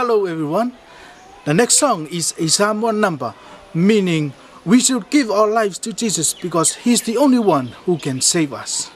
Hello everyone. The next song is a Samoan number, meaning we should give our lives to Jesus because he's the only one who can save us.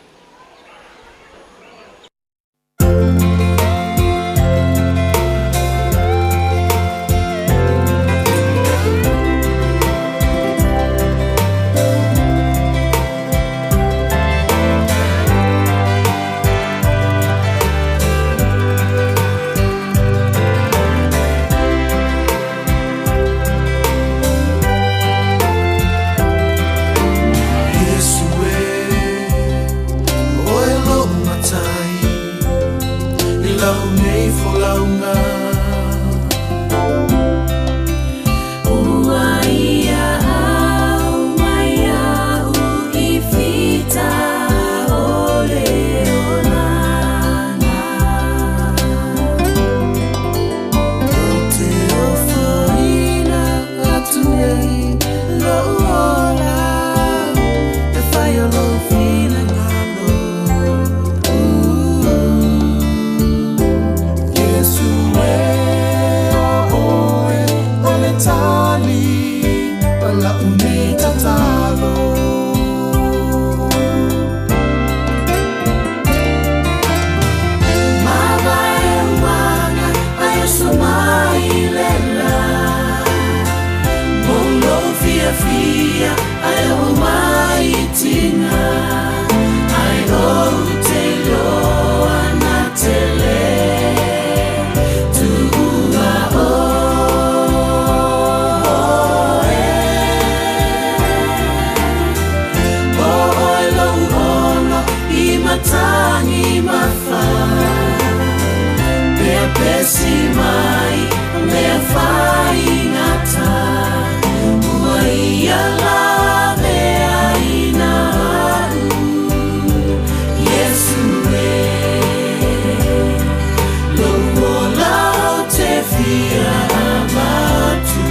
Iesu e, oe lo'u Matai, i lau nei folauga. Ua ia au mai au i fita o le olana. Ou te ofoina atu nei lo'u ola, e fai o lou finagalo. Iesu e, o oe o le tali o la'u nei tatalo. Mavae uaga ai oso mai le lā. Mo lou fiafia ae oo mai i tiga. Ae ou te iloa na te lē tuua oe. O oe lou ono i matagi ma Peapesi mai mea faigata. Ua ia laveaina a'u Iesu e Lou ola ou te fia avatu.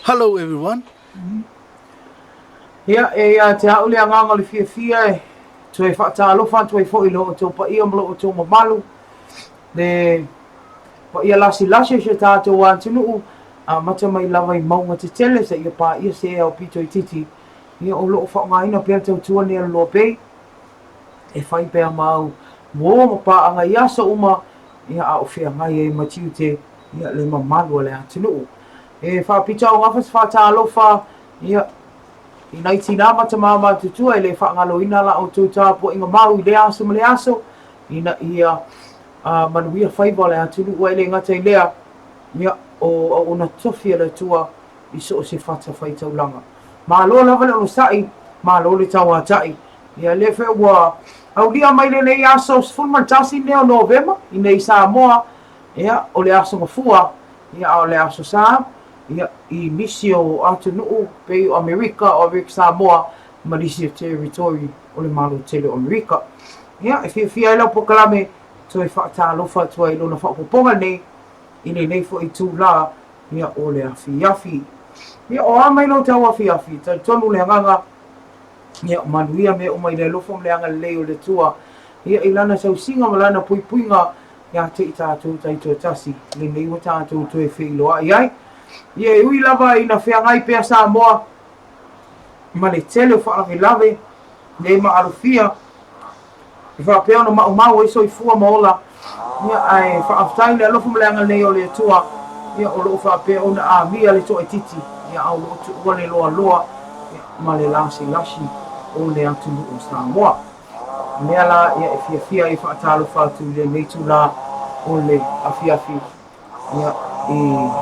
Hello everyone. Ia, e ia te au le agaga o le fiafia e toe faatalofa atu ai foi i lo outou paia ma lo outou mamalu, le paia lasilasi o si o tatou atunuu, amata mai lava i mauga tetele seia paia se ea o pito itiiti, ia o lo o faaaogaina pea le tautua lenei a le Loa Bay e fai pea ma au uo ma paaga i aso uma, ia a o feagai ai ma tiute, ia le mamalu o le atunuu. E faapitoaugafa se faatalofa, ia, i nai tinā ma tamā matutua e le faagaloina la outou tapuaiga mau i lea aso ma lea aso, ina ia manuia faiva o le atunuu, ae le gata i lea, ia, o auauna tofi a le Atua i so o se fatafaitaulaga. Malo lava le onosai, malo le tauatai. Ia, lea foi ua aulia mai lenei aso 11 nei o Novema i nei Samoa, ia, o le Aso Gafua, ia, a o le Aso Sa, ia, i nisi o atunuu pei o Amerika, o Amerika Samoa, ma nisi o territory o le Malo tele o Amerika. Ia, e fiafia ai lau polokalame toe faatalofa atu ai i lona faaopoopoga nei i lenei foi itulā, ia, o le afiafi. Ia, o a mai lou tauafiafi, talitonu le agaga, ia, manuia mea uma i le alofa ma le agalelei o le Atua, ia, i Lana tausiga ma Lana puipuiga ia te i tatou taitoatasi, lenei ua tatou toe feiloai ai. Ia, e ui lava ina feagai pea Samoa ma le tele o faalavelave le maalofia e faapea ona maumau ai soifua ma ola, ia, ae faafetai i le alofa ma le agalelei o le Atua, ia, o lo o faapea ona amia le toaitiiti, ia, a o lo o tuua le loaloa, ia, ma le lasilasi o le atunuu o Samoa. O lea la, ia, e fiafia ai e faatalofa atu i lenei itula o le afiafi, ia, i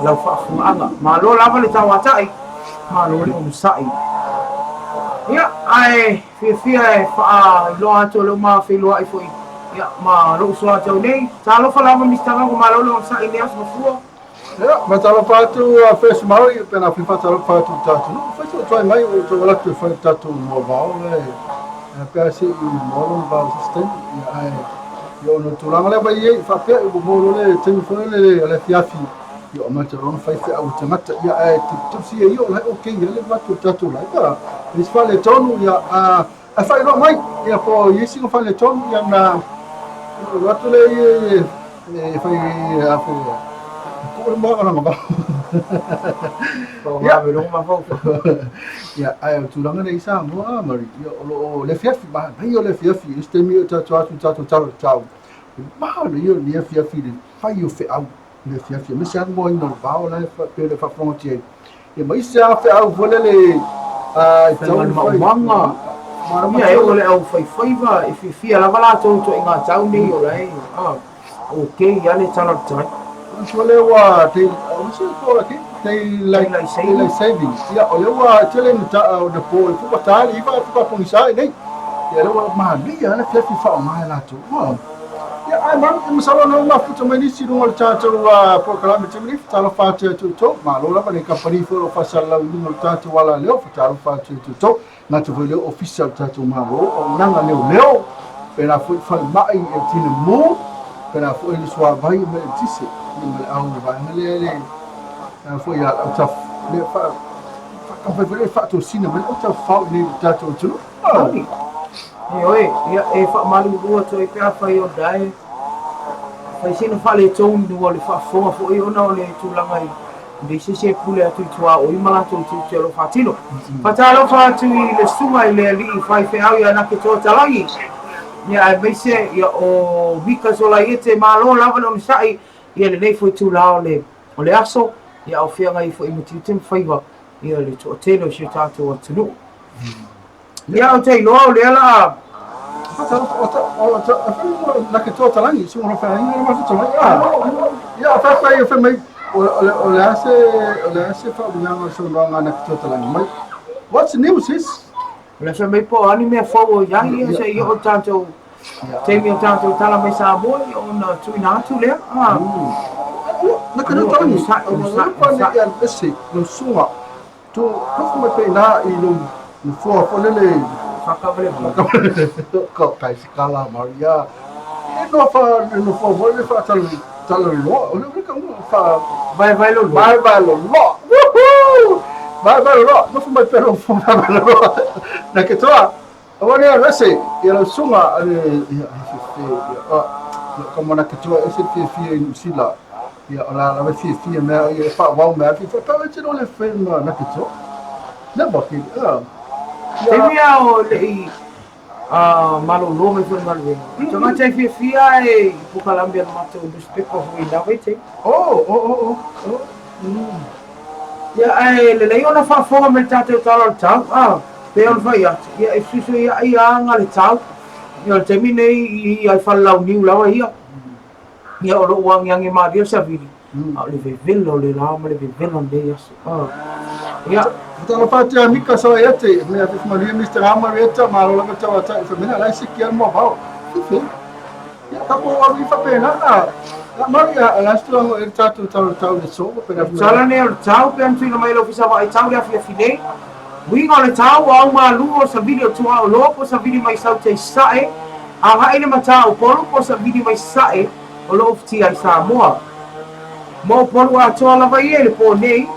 lau faafofogaaga. Malo lava le tauatai, malo le onosai. Ia, ae fiafia e faailoa atu o lea ua ma feiloai foi, ia, ma lou uso atu nei. Talofa lava Mister Gago, malo le onosai i lenei aso mafua. Ia, faatalofa atu a First Maori, pe na fia faatalofa atu i le tatou nuu, fai sou tuai mai o tou alatu e fai le tatou moavao la e pe a se i moa lona vao i se isi taimi. Ia, ae ia ona o le tulaga lea vai ai faapea ua maua loa le taimi foi lele o le afiafi, ia o amata loa ona fai feau a tagata, ia ae tausi ia o la e okay ia le avatu o le tatou live a. E isi faaletonu, ia a ae faailoa mai, ia po o i ai sina faaletonu, ia na alu atu lea ia e fai a fai tuu le moa ona mavao. Ia, ia ae o tulaga nei i Samoa, Mari, ia o lo o le afiafi, manaia o le afiafi, i isi taimi o tatou atu i tatou tala o le tau, manaia o le afiafi i le fai o feau i le afiafi, aemaise lava le moaina o le vao la e pei ona faafofoga atu ai. Ia ma isi lava feau foi lele e tatau ona fai. Maumaga. Ia, e oo i le aufaifaiva, e fiafia lava latou i ituaiga tau nei o la e okay lava le tala o le tai. Manatua lea ua day, what's it called again? Daylight, Daylight saving. Daylight saving. Ia, o lea ua tele ina ta, na po i fuka tā le iwa fuka pongisa i nei. Ia, lea ua manaia lava le afiafi faaaoga e latou. Wow. Ia, ae ma, e masalo na uma mafuta mai nisi i luga o le tatou polokalame taimi nei, fatalofa atu ia te outou. Malo lava le kamupani foi o lo o faasalalau i luga o le tatou alaleo, fatalofa atu ia te outou. Gata foi lea ofisa o le tatou Malo, auaunaga leoleo, pēlā foi falemai e tineimu, pēlā foi le suavai ma le eletise, ia ma le au vaega lea le a foi a le autafa, lea fa faataumafai foi lea e faatosina mai le autafafao i inei i le tatou atunuu. Moni. Ioe, ia e faamalulu atu ai pe afai o lena e fai sina faaletonu o le faafofoga foi ona o le tulaga i leai se isi e pule atu i tuaoi ma latou tiute o lo o faatino. Faatalofa atu i le susuga i le alii faifeau ia Nake Toatalagi, ia aemaise ia o Mika Solaiete, malo lava le onosai ia lenei foi itula o le o le aso, ia a o feagai foi ma tiute ma faiva ia le toatele o si o tatou atunuu. Ia ou te iloa o lea la Na ke toa talangi, so mo fa inga ma fa mai. Ia fa fa ia fa mai o le ase o le ase fa unanga so no na ke toa talangi mai. What's new sis? O le fai mai po o a ni mea fou o i ai ia seia oo tatou taimi o tatou tala mai Samoa ia ona tuuina atu lea. Ah. Na ke toa talangi. O le fa ni ese no sunga Tu nofo mai pea inā i lou nofoa foi lele. Whakawareware. Ka paesikala Maria. E noa wha, e nofoa foi le whaatalaloa. O le ka unga wha... Vaevaeloloa. Vaevaeloloa. Woohoo! Vaevae loa, nofo mai pea lou fono vaevae loa. Na ke toa, aua ne alu ese, ia lau susuga a le, ia, e fefe, ia, a, ia, kama na ke toa ese le fiafia i Niu Sila, ia, o la lava e fiafia mea, ia, e faavau mea, fiafia, pau e te le fai ma na ke toa. Never, ke, a, ia. Taimi a o le i malolo mai foi i galuega. Tagata e fiafia e i pukalame a le matou newspaper foi i na vaitaimi. Oh, oh, oh, oh, oh. Ia, ae lelei ona faafofoga mai le tatou tala o le tau, a, pei ona fai atu, ia, e fesuisuiaʻi lava le tau. Ia, o le taimi nei i ai falelauniu lava ia, ia, o lo o agiagi malie le savili, a o le vevela o le la ma le vevela o lenei aso. A, ia. Talofa atu ia Mika Soaiete, mea fifi manuia Mister Rama Marieta, malo lava tau atai fa mena lai siki al mo Fifi. Ia ka po alu i faapena a a mari a a last tulaga e le tatou tala tau le so pe na Tala nei o le tau pe ana tuuina mai e le Ofisa Vaai Tau le afiafi nei. Uiga o le tau, o au malu o savili o Tuaoloa po o savili mai Saute i Sasae, agai le matā o Upolu po o savili mai Sasae o lo o futia i Samoa. Ma Upolu atoa lava ia i le pō nei.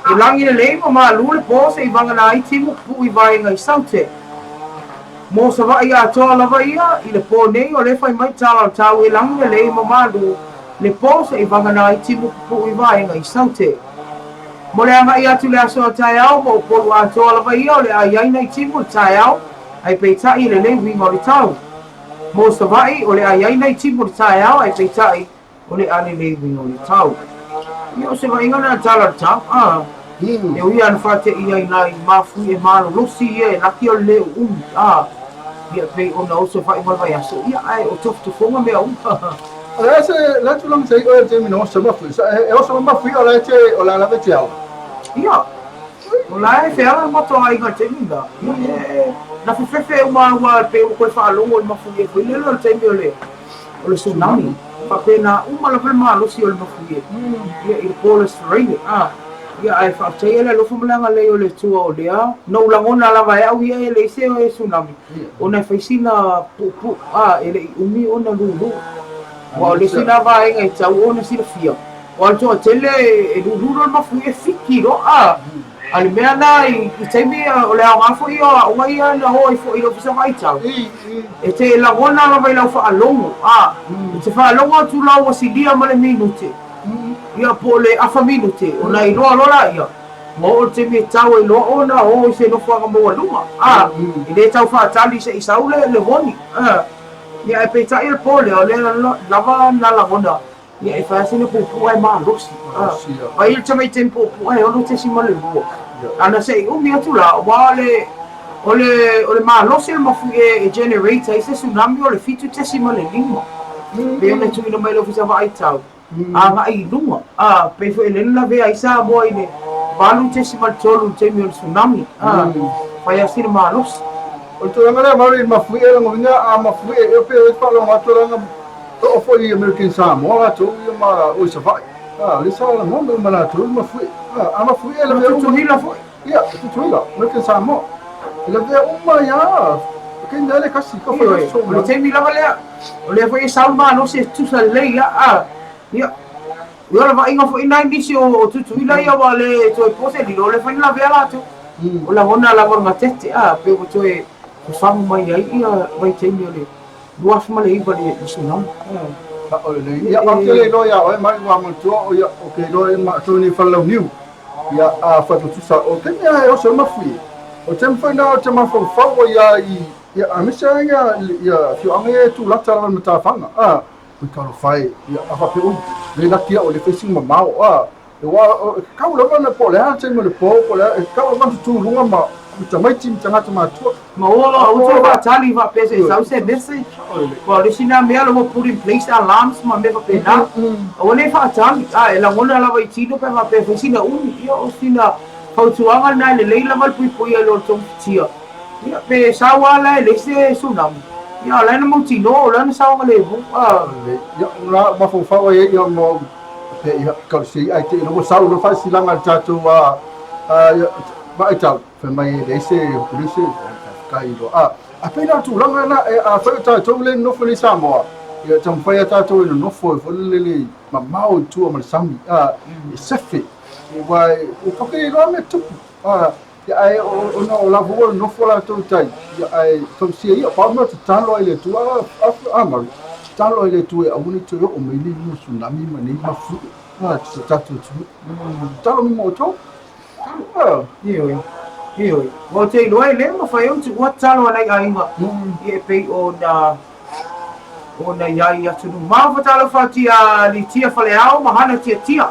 E lagi lelei ma malu le pō seʻi vagana ai timu puʻu i vaega i Saute. Mo Savaʻi atoa lava ia i le pō nei o lea fai mai tala o tau e lagi lelei ma malu le pō seʻi vagana ai timu pupuʻu i vaega i Saute. Mo le agaʻi atu le aso a taeao ma Upolu atoa lava ia o le a iai nai timu i le taeao ae peitai e lelei uiga o le tau. Mo Savaʻi o le a iai nai timu i le taeao ae peitai O le a lelei uiga o le tau. Ia o se vaaiga lena tala o le tau, a. E ui lava na faateia i nai mafui e malolosi ia e laki o le le uumi, a. Ia pei ona o se vaai ma le vaiaso, ia ae o tofotofoga mea uma. O le a se le tulaga sa i oe i le taimi na oso mafui? Sa e oso mafui o la e te o la lava e te ala? Ia, o la e feala le matou aiga i le taimi lena. Ia e na fefefe uma au pei ua toe faalogo i le mafuie foi lele o le taimi o le o le tsunami, faapena uma lava le malosi o le mafuie, ia, i le po o le Australia, a, ia, ae faafetai le alofa ma le agalelei o le Atua o lea na ou lagona lava e au ia e leai se tsunami, ona e fai sina puupuu, a, e le i umi ona lūlū. Aua o le isi lena vaega e tatau ona silafia, aua o le toatele e lūlū loa le mafuie e fiki loa, a. A le mea lena i taimi o le aoga foi ia o aoga ia na o ai foi i le Ofisa Vaai-tau, e te lagona lava i lau faalogo, a, e te faalogo atu la ua silia ma le minute, ia po o le afa minute, ona iloa loa laia, ua oo le taimi e tatau ai loa ona o i se nofoaga maualuga, a, e le tau faatali se i sau le warning, a. Ia ae peitai o le po lea, o lea lava na lagona Ia e fai lava sina puupuu ae malosi. Vaai le tamaiti puupuu ae 6.2. Ana se i umi atu la, aua o le o le o le malosi o le mafuie e generate ai se tsunami o le 7.5. Pei ona tuuina mai e le Ofisa Vaai Tau, agai i luga. A, pei foi o lea na lavea ai Samoa i le 8.3 i le taimi o le tsunami. A, fai lava sina malosi. O le tulaga lea Mauri i le mafuie, lagona a mafuie, e pei e faalogo atu lana Oo foi i American Samoa latou ia ma o i Savaii. A, le sa lagona uma latou i Mafuie. A, a Mafuie lavea uma. Tutuila foi. Ia, Tutuila, American Samoa. E lavea uma ia. Ke ni ale kasi ka foi so. O le taimi lava lea. O lea foi e sau le malosi e tutusa lelei ia. A, ia. Ia o le vaaiga foi nai nisi o Tutuila ia ua le toe po se lilo, o lea foi na lavea latou. O lagona lava o le gatete, a, pe ua toe fafagu mai ai ia vaitaimi o le 2009 le tsunami. Sao lelei. Ia, ou te le iloa ia oe mai ua manatua o ia o ke iloa e matou nei falelauniu. Ia a fatutusa o te mea e oso mafui. O te mafai na o te mafaufau o ia i ia a mese ai ia ia fioanga ia e tulata lava le matafaga. A ui talofa e ia a faapea ui le laki au o le fai mamao a E wā, e kau lava na po o le a le taimi o le po, po o le a, e kau lava na tutū i luga ma tamaiti ma tagata matua. Ma ua aua toe faatali faapea se i sau se message. Aua o le isi lena mea o lea ua put in place alarms ma mea faapena. Aua ne i faatali, a e lagona lava i tino pe a faapea e fai sina umi. Ia o sina fautuaga lena e lelei lava le puipuia i lo le togafitia. Ia pe sau lava la e leai se tsunami, ia o la e na mautinoa o la e na saogalemu. Ia, o la mafaufau ai ia ma Pe ia kau si ai te ua sau lo faasilaga le tatou a vaai tau fai mai e leai se leai se kai lo a a pei la tulaga na e a fai o tatou le nofo nei Samoa ia taumafai a tatou e nonofo e foi lele mamao i tua ma le sami a e sefe Aua ua pake iloa mea tupu. Ia ae ona o lava ua nofo latou i tai, ia ae tausia ia, pau mea o tatalo ai i le Atua, a Mary, tatalo ai i le Atua ia aua ne i toe oo mai nei mea o tsunami ma nei mafuie i si o tatou atunuu. Tatalo mai mo outou. Tatalo. Ioe, ioe. Ua ou te iloa e le mafai ona tuua tatalo a nai aiga ia e pei ona ona i ai i atunuu mao fatalofa atu ia Litia Faleao ma Hana Tiatia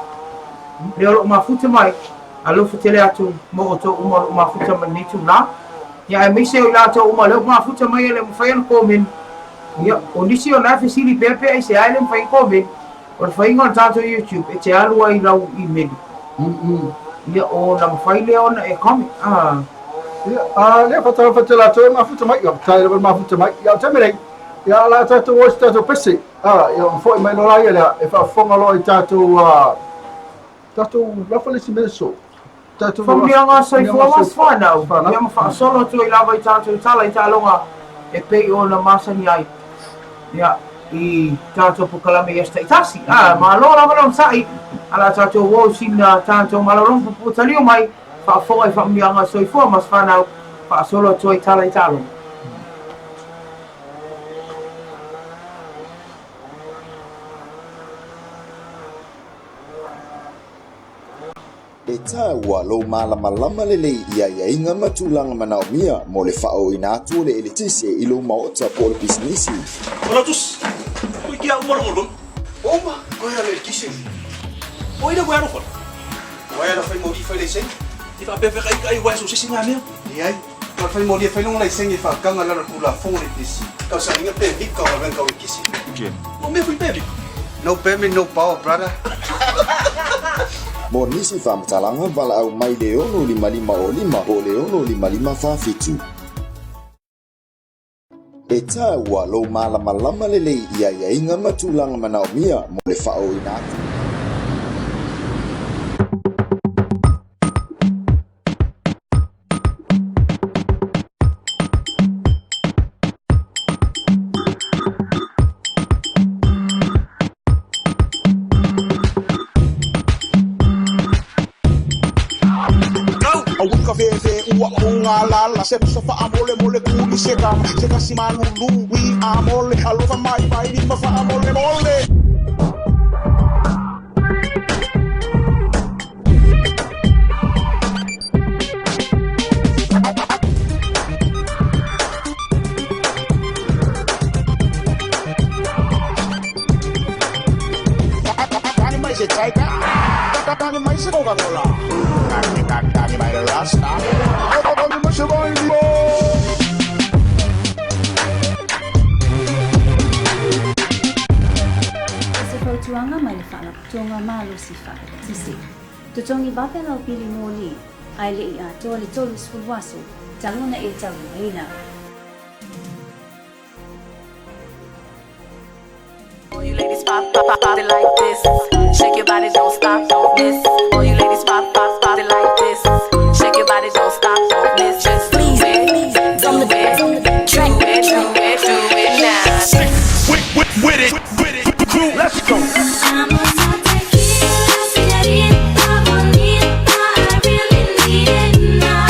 lea o loo mafuta mai. Alofa tele atu mo outou uma o loo mafuta ma lenei itula. Ia aemaise o i latou uma o lea ua mafuta mai e le mafai ona komeni. Ia o nisi o na e fesili pea pe aisea e le mafai ona komeni. O le faiga o le tatou YouTube e te alu ai i lau imeli. Ia ona mafai lea ona e comment. Ah. Ia, a lea fatalofa tele atu e mafuta mai. Ia, faafetai lava le mafuta mai. Ia, o le taimi nei, ia, o le a tatou o i se tatou pese. A, ia, ona foi mai loa laia lea, e faafofoga loa i tatou, a, tatou lafa le isi mea so. Tatou Faamanuiaga soifua ma fanau, ia ma faasolo atu ai lava i tatou tala i taaloga e pei ona masani ai ia i tatou polokalame i aso taitasi. A, malo lava le onosai, a la tatou o i sina tatou malologa puupuu talio mai, faafofoga i faamanuiaga soifua ma fanau, faasolo atu ai tala i taaloga. E taua lou malamalama lelei i aiaiga ma tulaga manaomia mo le faaooina atu o le eletise i lou maota po o le pisinisi. Ola tus, koe ki a uma rongo lona. Uma, koe a le eletise. O ina koe alofa. Wai ala fai moli fai laisenge. I faapea kai kai wai so sisi ngā mea. Leai, o le fai moli e fai lona laisenge e faagaga i lalo o le Tulafono o le EPC. Tausaga pemita o galuega tau eletise. O mea foi pemita. No permit, no power, brother. Mo nisi faamatalaga, valaau mai le 6 5 0 5 po o le 6 5 5 4 7. E taua lou malamalama lelei i aiaiga ma tulaga manaomia mo le faaooina atu. Aua ka fefe ua unga lala se so fa amole mole kuli se kama se kasi malulu wi amole alofa mai mai ni ma fa amole mole. Tani mai se taika, tani mai se Coca-Cola, tani tani mai le Rasta, tani mai se Bible. O se fautuaga mai le Faalapotopotoga Malosi Faa-Eletise. Totogi vave lau pili moli, ae le i atoa le 30 aso talu ona e taulimaina. All you ladies pop, pop, pop it like this. Shake your body, don't stop, don't miss. All you ladies pop, pop, pop it like this. Shake your body, don't stop, don't miss. Just do it, do it, do it, do it, do it now. Stick with, with it, with it, crew, let's go. I'm a tequila, señorita bonita. I really need it now.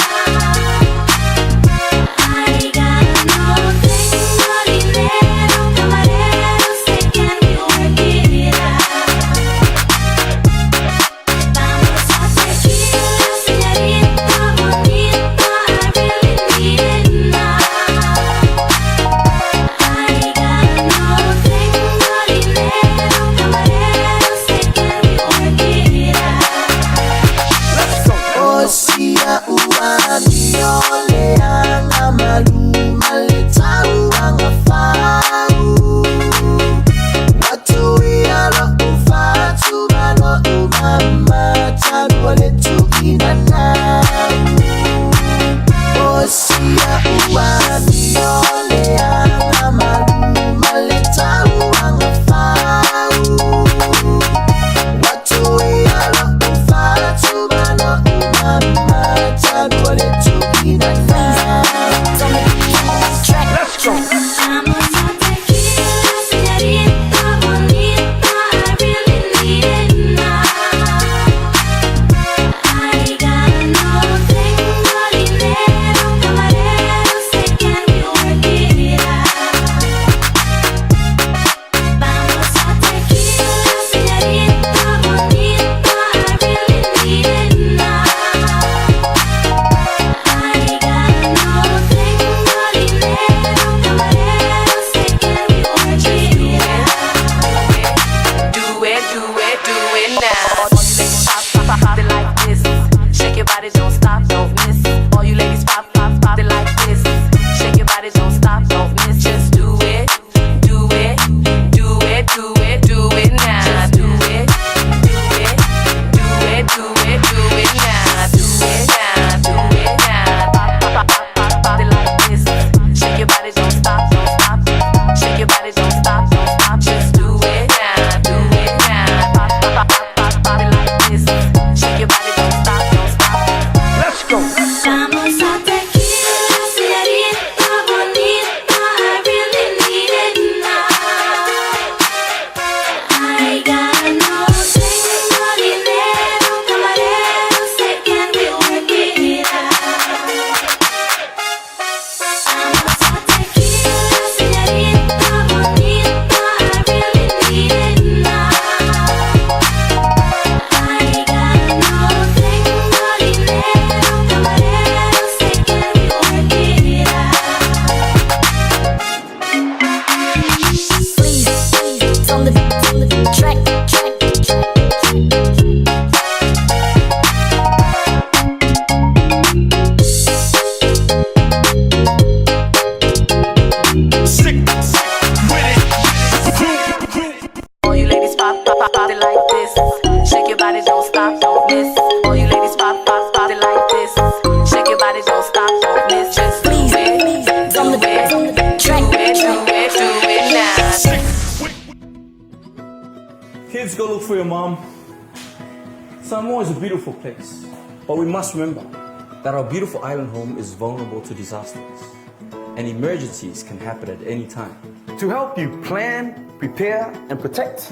I got no tengo dinero, camarero, say can we work it out? for your mom. Samoa is a beautiful place, but we must remember that our beautiful island home is vulnerable to disasters, and emergencies can happen at any time. To help you plan, prepare, and protect,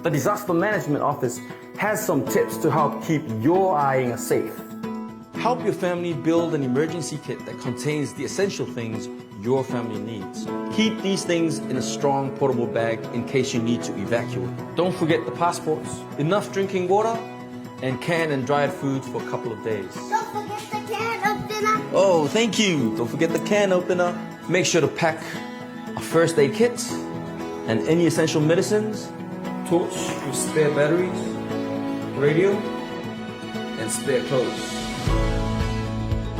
the Disaster Management Office has some tips to help keep your aiga safe. Help your family build an emergency kit that contains the essential things your family needs. Keep these things in a strong portable bag in case you need to evacuate. Don't forget the passports, enough drinking water, and canned and dried foods for a couple of days. Don't forget the can opener. Oh, thank you. Don't forget the can opener. Make sure to pack a first aid kit and any essential medicines, torch with spare batteries, radio, and spare clothes.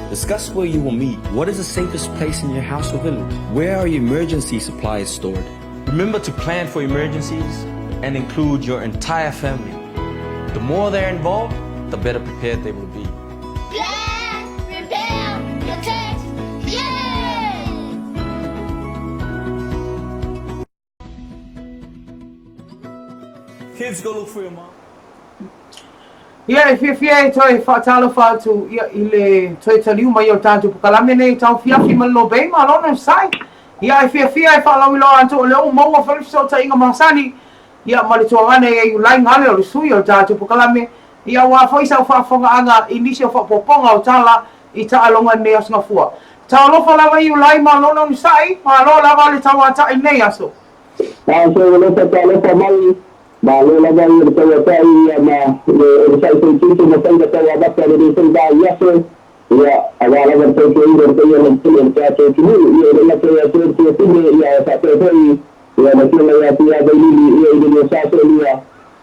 Discuss where you will meet. What is the safest place in your house or village? Where are your emergency supplies stored? Remember to plan for emergencies and include your entire family. The more they're involved, the better prepared they will be. Plan, prepare, protect. Yeah! Kids, go look for your mom. Ia, e fiafia e toe faatalofa atu ia i le toe taliu mai o le tatou pokalame nei taufiafi ma le lobei ma lona sai. Ia, e fiafia e faalauiloa atu o lea ua maua foi le fesootaiga masani ia ma le tuagana ia Iulai Gale o le sui o le tatou pokalame ia aua foi sau faafofogaaga i nisi o faaopoopoga o tala i taaloga i lenei aso Gafua. Talofa lava Iulai ma lona onosai, malo lava le tauatai i lenei aso. Malo alofa talofa mai, malo lava ia le tauatai ia ma le onosai soitutu ma faiva tauamata lenei foi vaiaso, ia aua lava le tautuaina o le paia lautele o le tatou atunuu, ia e le gata ia te oe le tuafine, ia ae faapea foi ia le afioga ia Pia Vailili ia i le 42,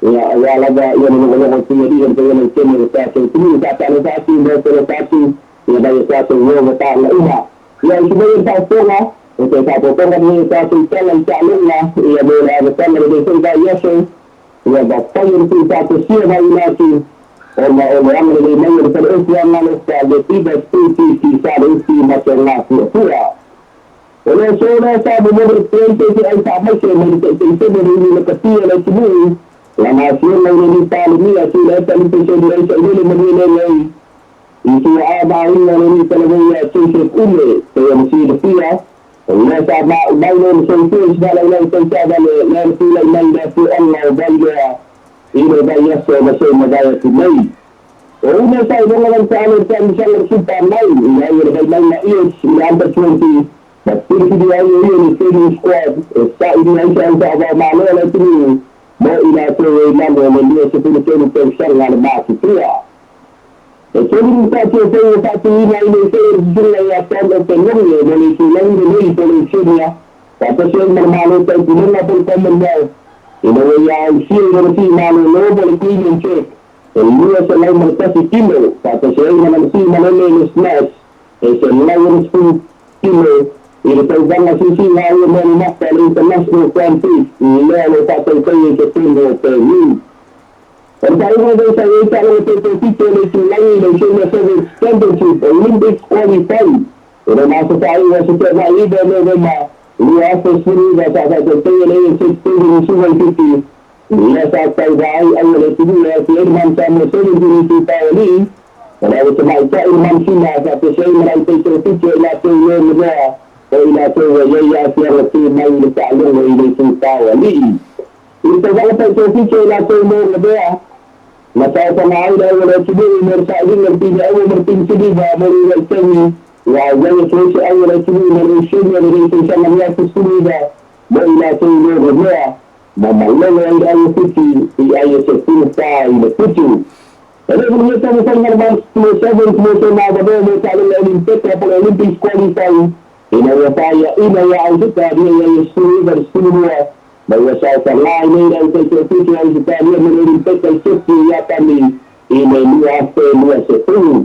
ia aua lava ia le logologo o Tuialii o le paia lautele o le tatou atunuu. Faatalofa atu ma ofo atu ia mai o tatou uo ma taulauma. Ia i si mea o le faafofoga, o se faaopoopoga lenei o tatou tala i taaloga, ia mo le amataga o lenei foi vaiaso, ia mafai ona tuufaatasia mai ina atu, ona o le agalelei mai o le Faleofi Agalofa le Diva Spiriti Saleiti ma Togafuafua. O le aso lea sa momoli atu ai se feau faamaise mai le Taitaifono o le Iuni Lakapi o le atunuu, lana afioga i le Alii Palemia Tuilaepa Limpoisoni Aisailele Manuelelei, I tuaa maina le ni talavoi ia Joseph Ume, pei ona silafia, o lea sa maumau lona soifua i Svalaulau tautaavale lea na tulai mai i le afioaga o Vailea i le vaiaso na se mavae atu nei. O Ume sa iloga lana taalo i le taamisaga o le Supa Mau i ai o le Vaimauga Eels i le Under 20 ma filifili ai e ia le training squad e saili ai se au faavaomalo a le atunuu mo i latou e i lalo o le 23 tausaga le matutua. E tolu ni faatuatou ua faatuina ai le fei o le susuga ia Tom Okenonge mo le itulagi lenei po o le Australia, faatasi ai ma le Malo Taupulega po o le Commonwealth, ina ua ia ausia i lona sii malolo mo le clean and jerk e 201 kilo, faatasi ai ma lana sii malele i le snatch e 160 kilo i le tauvaga siisiiga ai o mea mamafa le International Grand Prix lea o lo o faatautaia i totonu o Peru. O le faaiuga foi sa i ai taaloga toetofitu o le itulagi i le Australia Sevens Championship Olympics Qualifying i lona aso faaiu aso Toamai 9 o Novema 2019 sa faatautaia le ANZ Stadium i Suva i Fiti lea sa tauva ai ai o le atunuu e aofia ai le Mount Samoa Sevens i le itupa o alii o le au tamaitai le Mount Sina faapea ai ma le au taitofitu o i latou i le o i latou ua i ai aafiaga tumau i le faalogo i le itupa o alii. I le tauvaga taitofitu o i latou mo Gavea, na saofaga ai le au o le atunuu mo le sailiga o le pine aua ma le pine siliva mo le uluai taimi ua auai atu ai se au o le atunuu mo le Osini o lenei tausaga 2019 mo i latou mo Gavea, ma malolo ai le au o Fiti i ai e 14 i le 7. E le manuia taumafaiga a le Malo Sevens mo sona avanoa mo taaloga Olimpeka po o le Olympics Qualifying ina ua faiaina ia Ausetalia i ai e 19 i le 12 ma ua saofaga ai nei le au taitoafitu a Ausetalia mo le Olimpeka i Tokyo i Iapani i le 2020.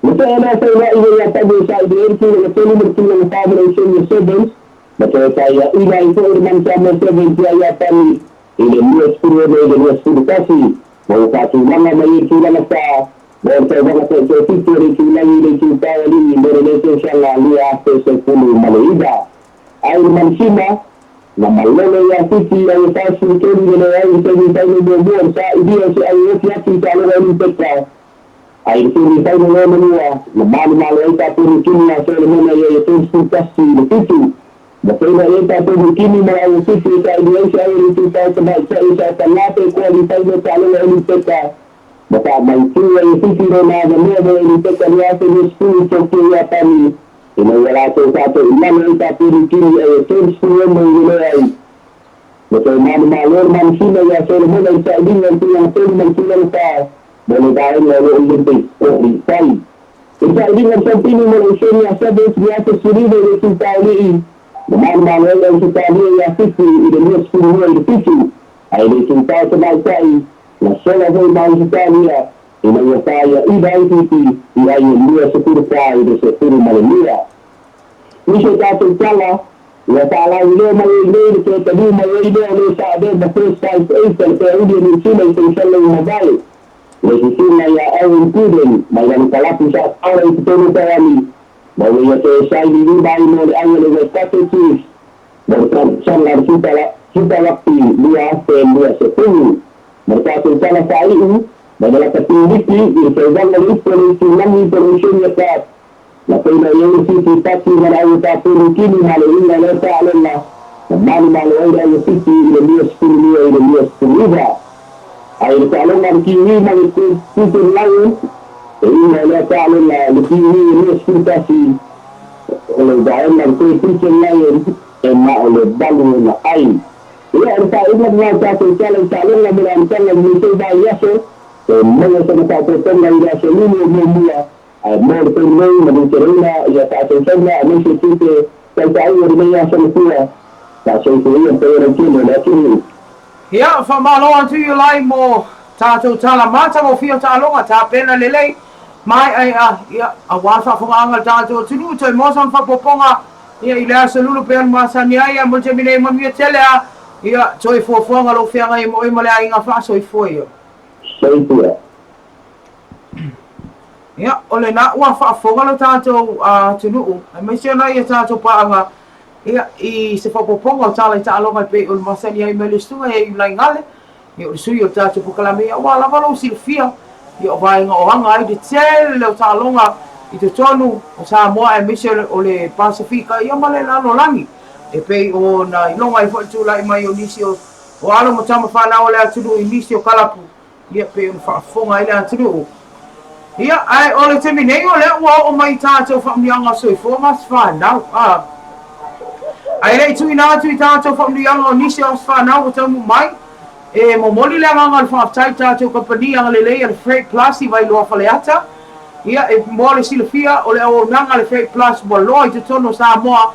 Na tea lea feiloai ia Iapani e saili ai le tulaga tolu ma le tulaga fa mo le Australia Sevens ma toe faiaina ai foi le Manu Samoa Sevens ia Iapani i le 26 i le 21 ma ua faatulaga mai ai le tulaga fa mo le tauvaga toetofitu o le itulagi i le itupa o alii mo lenei tausaga 2019. Ai le Manu Sima. Na malele ia Fiti ai e 43 le leai i le semi faino muamua i le sailia o se au e ofi atu i taaloga Olimpeka. Ae i le semi faino lona lua, na malumalo ai tatou Nikini ia Solomona i ai e 31-7. Na feiloai ai tatou Nikini ma le au o Fiti e sailia ai se au o le itupa o tamaitai o sa Talape e koalifai mo taaloga Olimpeka. Na faamautu ai e Fiti lona avanoa mo Olimpeka 2020 i Tokyo, Iapani. Ina ua latou faatoilalo ai Papurutini ai e 36 i le leai. Na toe manumalo le Manusina ia Solomona i sailiga o le tulaga tolu ma le tulaga fa mo le vaega o le Olympic Qualify. I sailiga o le Sampini mo le Oceania Sevens 2019 i le Itupaolii, na manumalo ai Ausetalia ia Fiti i le 22-7, ae i le itupa o tamaitai, na sola foi ma Ausetalia Ina ua taia ai Fiti i ai e 22. I se tatou tala, ua faalauiloa mai ai nei le toe taliu mai ai lea o le sa avea ma First Five-Eighth a le Peauli o Niu Sila i tausaga ua mavae. Le susuga ia Aaron Cruden mai lana kalapu sa taola i totonu o Taiani, ma ua ia toe saini lima ai mo le ai a le Waikato Chiefs mo le tausaga Super Rugby 2020. Ma le tatou tala faaiu, mai le lakapi liki i le tauvaga le ipu a le itulagi po o le Oceania Cup, na feila i ai le Fiti Pati ma le au Papulu Kini ma le uiga o lea taaloga, na manumalo ai le au o Fiti i le 22-29. Ae i le taaloga a le Kiwi ma le Kupen Lions, e uiga o lea taaloga le Kiwi e 21, o le vaega a le Kupen Lions e na o le valu ona ai. Ia, o le faaiuga lena o tatou tala i taaloga mo le amataga o lenei foi vaiaso, e maua sana faaopoopoga i le aso Lulu o muamua, ae mo le taimi nei, manuia ia faatautauga aemaise tiute tautaua o lenei aso matua, faasoifua ia le paia lautele o le atunuu. Ia, faamalo atu Iulai mo tatou tala matagofie o taaloga, tapena lelei, maeaea, ia, aua le faafogaaga a le tatou atunuu, toe maua sana faaopoopoga Ia, i le aso lulu pea ona masani ai, a mo le taimi nei, manuia tele a, ia, toe fuafuaga lou feagai ai ma oe ma le aiga faasoifua ia. Soifua. Ia, o lena ua faafofoga lo tatou atunuu, aemaise ona ia tatou paaga, ia, i se faaopoopoga o tala i taaloga e pei ona masani ai mai le susuga ia Iulai Gale, Ia, o le sui o le tatou polokalame, ia, ua lava lou silafia, ia, o vaega o aga ai le tele o taaloga i totonu o Samoa aemaise o le Pasefika, ia, ma le lalolagi. E pei ona iloga ai foi le tulai mai o nisi o alo ma tama fanau a le atunuu i nisi o kalapu, ia, pei ona faafofoga ai le atunuu. Ia, ae o le taimi nei, o lea ua oo mai i tatou faamanuiaga o soifua ma aso fanau. A, ae le i tuuina atu i tatou faamanuiaga o nisi o aso fanau ua taunuu mai, e momoli le agaga o le faafetai i tatou kamupani agalelei a le Freight Plus i Vailoa Faleata. Ia, e mo le silafia, o le auaunaga a le Freight Plus ua loa i totonu o Samoa,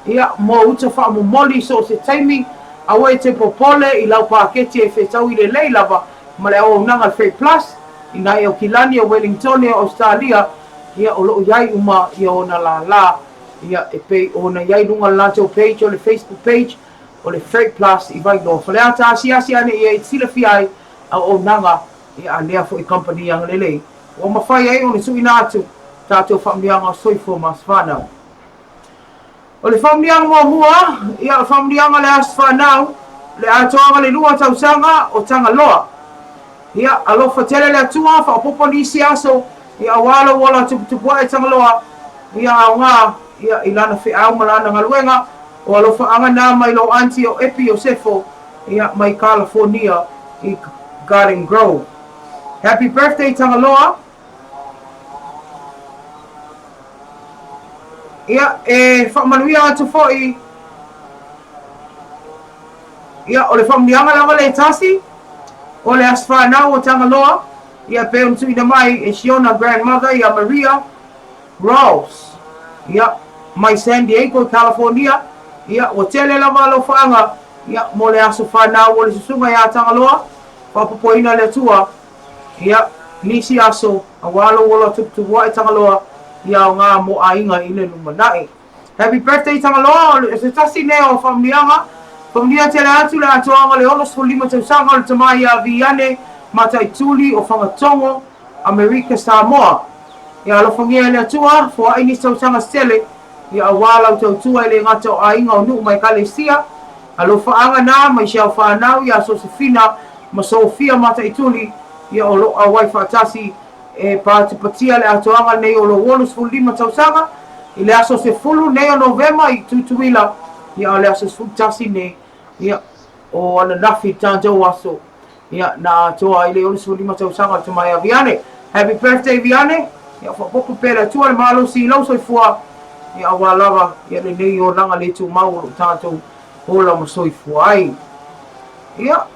ia, mo uta faamomoli i so o se taimi, aua e te popole i lau paketi e fetaui lelei lava ma le auaunaga a le Freight Plus. I nai Aukilani, o Welingtone, o Ausetalia, ia, o lo o i ai uma ia ona lālā, ia, e pei ona i ai i luga o le latou page o le Facebook page o le Freight Plus i Vailoa. Faleata asiasi ane i ai e silafia ai auaunaga ia a lea foi kamupani agalelei ua mafai ai ona tuuina atu tatou faamanuiaga o soifua ma aso fanau. O le faamanuiaga muamua, ia, o le faamanuiaga o le aso fanau, le atoaga le lua tausaga o Tagaloa. Ia, alofa tele le Atua, faaopoopo nisi aso, ia, aua lou ola tuputupu ae Tagaloa, ia, aoga, ia, i lana feau ma lana galuega, o alofaaga na mai lou aunty o Epi Iosefo, ia, mai Kalafonia i Garden Grove. Happy birthday Tagaloa. Ia, e faamanuia atu foi, ia, o le faamanuiaga lava le tasi, o le aso fanau o Tagaloa, ia, pei ona tuuina mai e si ona grandmother ia Maria Rawls, ia, mai San Diego i California, ia, ua tele lava alofaaga, ia, mo le aso fanau o le susuga ia Tagaloa, faapopoina le Atua, Ia, nisi aso, aua lou ola tuputupuaʻe Tagaloa, ia aoga mo aiga i le lumanai. Happy birthday Tagaloa, o se tasi lea o faamanuiaga, faamanuia tele atu le atoaga o le 65 tausaga o le tama ia Viane Mataituli o Fagatogo, Amerika Samoa. Ia alofagia e le Atua, foai nisi tausaga se tele, ia aua lau tautua e le gata o aiga o nuu ma ekalesia, Alofaaga na mai si au fanau ia Sosefina ma Sofia Mataituli, ia o lo o auai faatasi e patipatia le atoaga lenei o lou 65 tausaga i le aso 10 nei o Novema i Tutuila, ia o le aso 11 nei ia o ananafi tatou aso ia na atoa ai le 65 tausaga o le tama ia Viane. Happy birthday Viane, ia faaopoopo pea le Atua le malosi i lou soifua ia aua lava ia lenei olaga le tumau o lo o tatou ola ma soifua ai. Ia,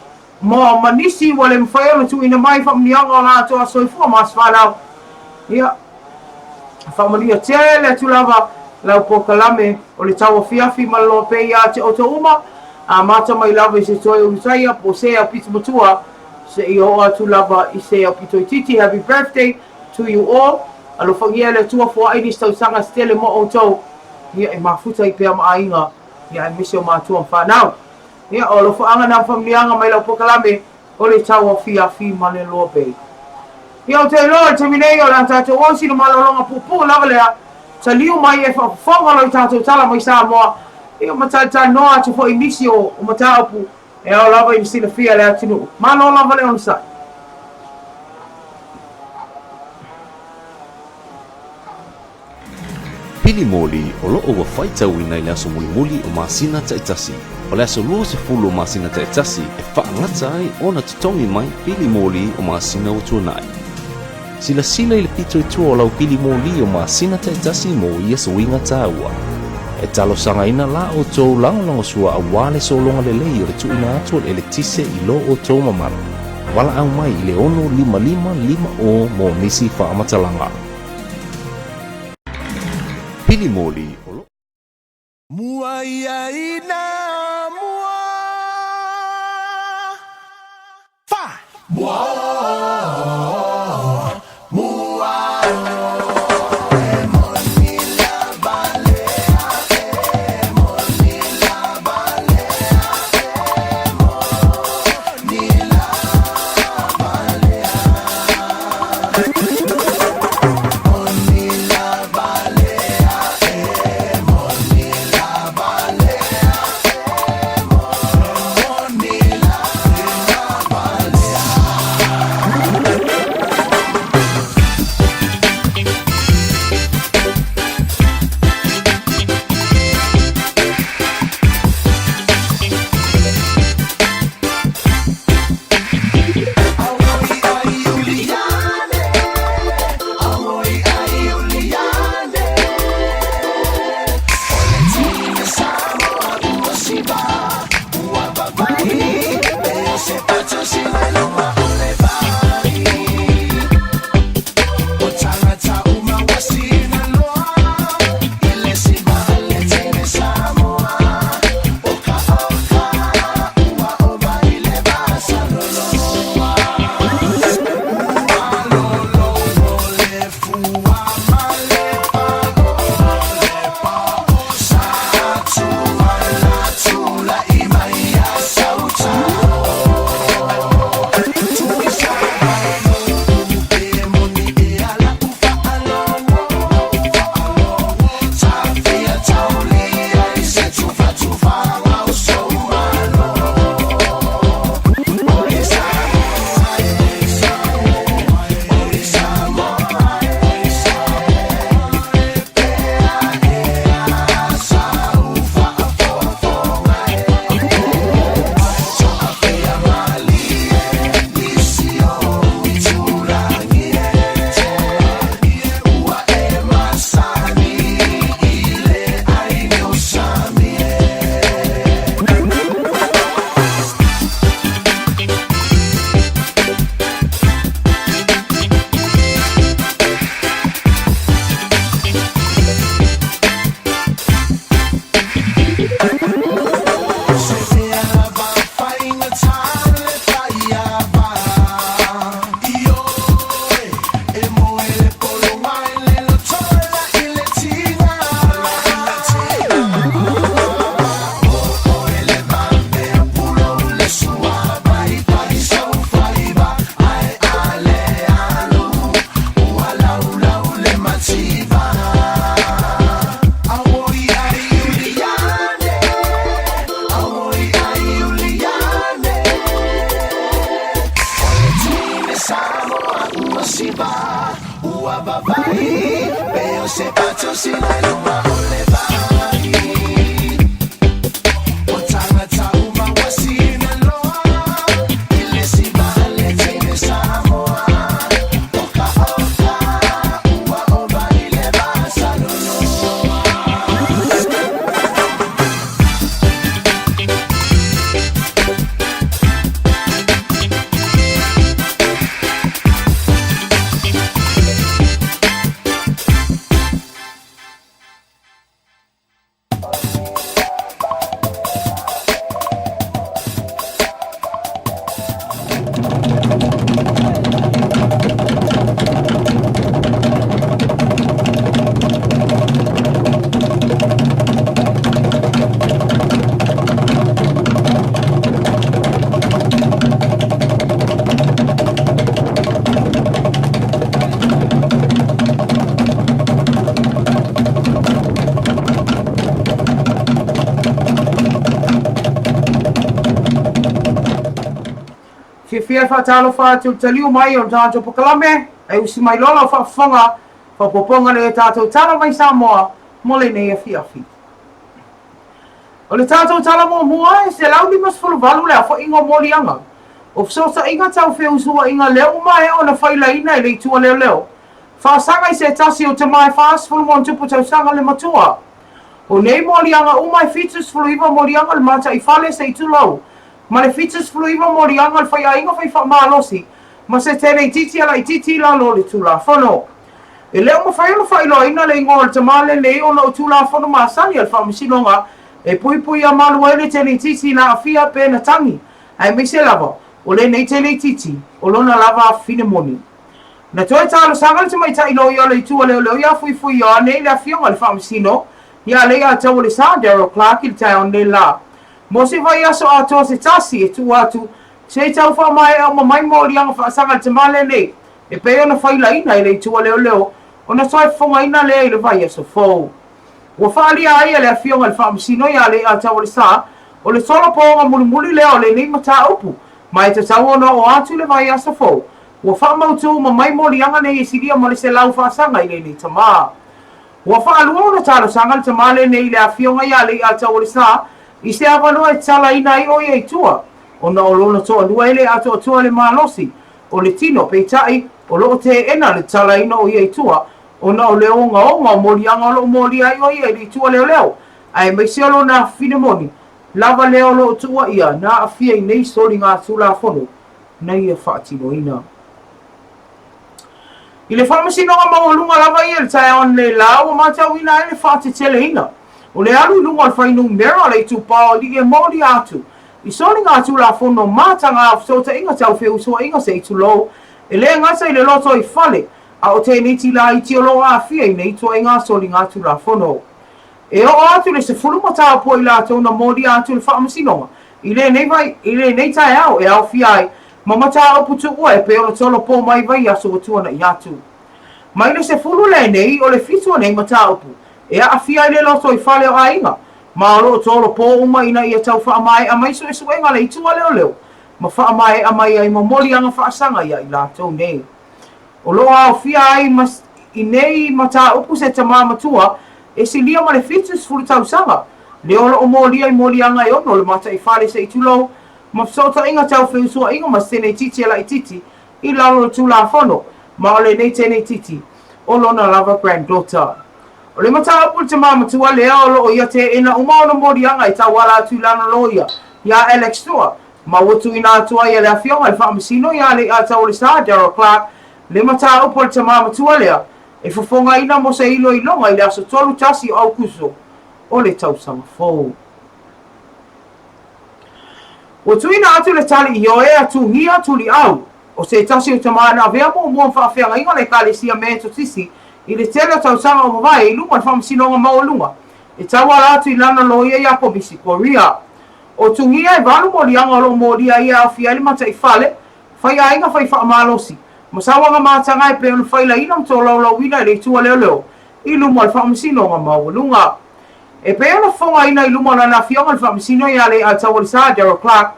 mo ma nisi ua le mafai ona tuuina mai faamanuiaga o latou aso soifua ma aso fanau, ia, faamanuia tele atu lava lau polokalame o le tauafiafi ma le loa pea ia te outou uma, amata mai lava i se toe ulutaia po o se aupito matua seia oo atu lava i se aupito itiiti. Happy birthday to you all. Alofagia e le Atua foai nisi tausaga se tele mo outou, ia e mafuta ai pea ma aiga, ia aemaise o matua ma fanau. Ia, o alofaaga na ma faamanuiaga mai lau polokalame o le tauafiafi ma le loa bay. Ia, ou te iloa i le taimi nei o le a tatou o i sina malologa puupuu lava lea, taliu mai e faafofoga loa i tatou tala mai Samoa, ia ma talatalanoa atu foi i nisi o mataupu e ao lava ina silafia e le atunuu. Malo lava le onosai. Pili moli o lo o ua faitauina i le aso mulimuli o masina taitasi. O le aso 20 o masina taitasi e faagata ai ona totogi mai pili moli o masina ua tuanai. Silasila i le pito i tua o lau pili moli o masina taitasi mo ia suiga taua. E talosagaina la outou lagolagosua aua le sologa lelei o le tuuina atu o le eletise i lo outou mamalu. Valaau mai i le 655 50 mo nisi faamatalaga. Pili moli o lo. Mua ia ina mua. Fa. Mua o, mua o. E moni lava le e moni lava le e moni lava le ua vavai Pe o se pato sina i luga o le vai O tagata uma ua sina loa I le si vale teine Samoa Oka oka ua ova i le vasaloloa. Fiafia e faatalofa atu i le taliu mai o le tatou polokalame e usi mai loa lau faafofoga faaopoopoga lea tatou tala mai Samoa mo lenei afiafi. O le tatou tala muamua e 158 le aofaiga o moliaga o fesootaiga tau feusuaiga lea ua maea ona failaina e le Itu a Leoleo faasaga i se tasi o tama e 40+ tausaga le matua. O nei moliaga uma e 79 moliaga o le mataifale se i tulou ma le 79 moliaga o le faiaiga fai faamalosi ma se teneititi a laitiiti i lalo o le Tulafono. E le o mafai ona faailoaina le igoa o le tama lenei ona o Tulafono masani a le Faamasinoga e puipuia malu ai le teneititi na aafia pe na tagi, aemaise lava o lenei teneititi o lona lava afafine moni. Na toe talosaga le tamaitai loia o le Itu a Leoleo ia Fuifui Ioane i le Afioga i le Faamasino ia Leiataualesa Daryl Clarke i le taeao nei la mo se vaiaso atoa se tasi e tuu atu se i tau faamaea uma mai moliaga faasaga i le tama lenei e pei ona failaina e le Itu a Leoleo ona toe fofogaina lea i le vaiaso fou. Ua faaalia ai e le Afioga i le Faamasino ia Leiataualesa o le tolopoga mulimuli lea o lenei mataupu ma e tatau ona oo atu i le vaiaso fou Ua faamautu uma mai moliaga nei e silia ma le 100 faasaga i lenei tama. Ua faalua ona talosaga le tama lenei i le afioga ia Leiataualesa i se avanoa e tatalaina ai o ia i tua, ona o lona toalua e le atoatoa le malosi o le tino, peitai, o lo o teena le tatalaina o ia i tua ona o le ogaoga o moliaga o lo o molia ai o ia i le itu a leoleo, aemaise o lona afafine moni lava lea o lo o tuua ia na aafia i nei soligatulafono na ia faatinoina. I le faamasinoga maualuga lava ia i le taeao analeila ua matauina ai le faateteleina o le alu i luga o le fuainumera o le itupa o alii e molia atu i soligatulafono mataga o fesootaiga tau feusuaiga se i tulou e le gata i le lotoifale a o teneti laiti o lo o aafia i nei ituaiga soligatulafono. E oo atu i le 10 mataupu o i latou na molia atu i le faamasinoga I lenei vai, i lenei taeao e aofia ai ma mataupu tuua e pei ona tolopo mai vaiaso ua tuana'i atu. Mai le 10 lenei o le fitu o nei mataupu e aafia ai le lotoifale o aiga ma o lo o tolopo uma ina ia tau faamaea mai suesuega a le Itu a Leoleo ma faamaea mai ai ma moliaga faasaga ia i latou nei. O lo o aofia ai ma i nei mataupu se tama matua e silia ma le 70 tausaga, lea o lo o molia i moliaga e ono le mataifale se i tulou ma fesootaiga tau feusuaiga ma se teneititi a laititi i lalo o le Tulafono, ma o lenei teneititi o lona lava granddaughter. O le mataupu i le tama matua lea o lo o ia teena uma ona moliaga e tauala atu i lana loia ia Alex Tua ma ua tuuina atu ai e le Afioga i le Faamasino ia Leiataualesa Daryl Clarke le mataupu a le tama matua lea e fofogaina mo se iloiloga i le aso 31 o Aukuso o le tausaga fou. Ua tuuina atu le tali ioe a Tugia Tuliau, o se tasi o tama na avea muamua ma faafeagaiga le Ekalesia Metotisi i le tele o tausaga o mavae i luma o le Faamasinoga Maualuga e tauala atu i lana loia ia Komisi Korea. O Tugia e valu moliaga o lo o molia ai e aofia ai le mataifale, faiaiga fai faamalosi, ma sauaga mataga e pei ona failaina ma tolaulauina e le Itu a Leoleo i luma o le Faamasinoga Maualuga. E pei ona fofogaina i luma o lana afioga le Faamasino ia Leiataualesa Daryl Clarke,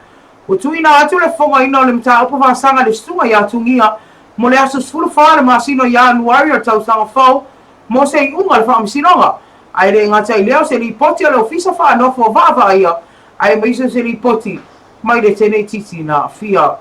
ua tuuina atu le fofogaina o le mataupu faasaga i le susuga ia Tugia mo le aso 14 o le masina o Ianuari o le tausaga fou mo se iuga o le faamasinoga, ae le gata i lea o se lipoti a le Ofisa Faanofo Vaavaaia aemaise o se lipoti mai le teneititi na aafia.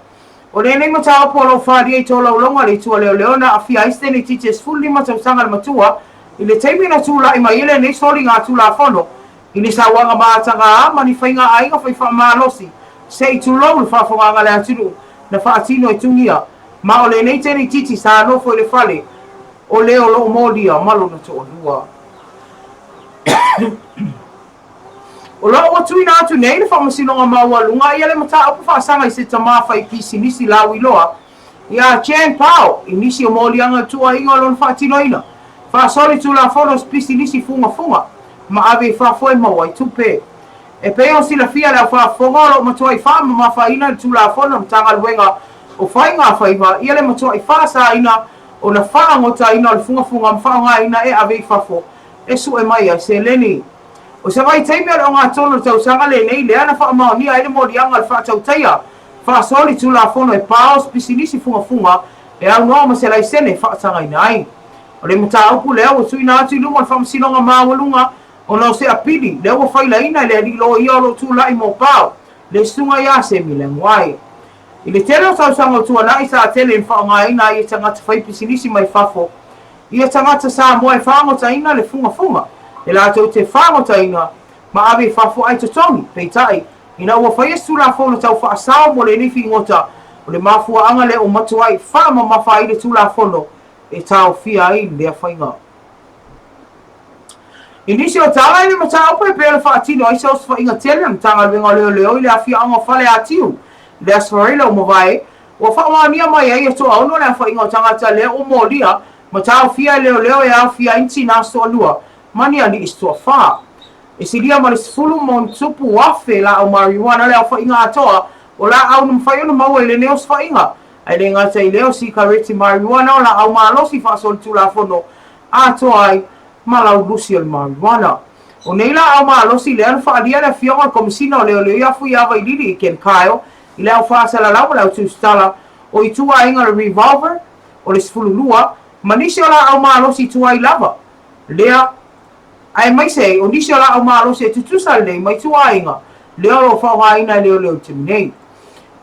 O lenei mataupu o lo o faaalia i tolaulauga a le Itu a Leoleo na aafia ai se teneititi e 15 tausaga le matua i le taimi na tulai mai ai lenei soligatulafono i ni sauaga maatagā ma ni faiga aiga fai faamalosi se i tulou le faafogaaga a le atunuu na faatino e Tugia ma o lenei teneititi sa nofo i le fale o le o lo o molia ma lona toalua. O lo o ua tuuina atu nei le Faamasinoga Maualuga ia le mataupu faasaga i se tama fai pisinisi lauiloa ia Jan Pao i nisi o moliaga tuuaiga o lona faatinoina faasoli tulafono o se pisinisi fugafuga ma ave i fafo e maua ai tupe. E pei ona silafia e le aufaafofoga o lo o matuai faamamafaina i le Tulafono a Matagaluega o Faiga Faiva ia le matuai faasaina ona faagotaina o le fugafuga ma faaaogaina e ave i fafo e sue mai ai seleni. O se vaitaimi o le ogatotonu o le tausaga lenei lea na faamaonia ai le moliaga o le faatautaia faasoli tulafono e pa o se pisinisi fugafuga e aunoa ma se laisene e faatagaina ai. O le mataupu lea ua tuuina atu i luma o le Faamasinoga Maualuga ona o se apili lea ua failaina e le alii loia o lo o tulai mo Pao, le Susuga ia Semi Lemuai. I le tele o tausaga o tuanai sa tele ina faaaogaina ai e tagata faipisinisi mai fafo ia tagata Samoa e faagotaina le fugafuga e latou te faagotaina ma ave i fafo ae totogi. Peitai, ina ua faia se Tulafono tau faasao mo lenei figota, o le mafuaaga lea ua matuai faamamafa ai le Tulafono e taofia ai lea faiga. I nisi o tala i le mataupu e pei ona faatino ai se osofaiga tele a le Matagaluega o Leoleo i le afiaoga o Faleatiu i le Aso Faraile ua mavae, ua faamaonia mai ai e toaono le aofaiga o tagata lea ua molia ma taofia e leoleo e aofia ai ni tinā se toalua ma ni alii se toafa. E silia ma le 10,000 laau marijuana le aofaiga atoa o laau na mafai ona maua i lenei osofaiga, ae le gata i lea o sikareti marijuana o laau malosi faasolitulafono atoa ai ma laulusi o le marijuana. O nei laau malosi lea na faaalia e le Afioga i le Komesina o Leoleo ia Fuiava Ilili i Ken Kyle i le au faasalalau ma le au tusitala o ituaiga o le revolver o le 12 ma nisi o laau malosi tuai lava lea aemaise ai o nisi o laau malosi e tutusa lelei ma ituaiga lea o lo o faaaogaina e leoleo i le taimi nei.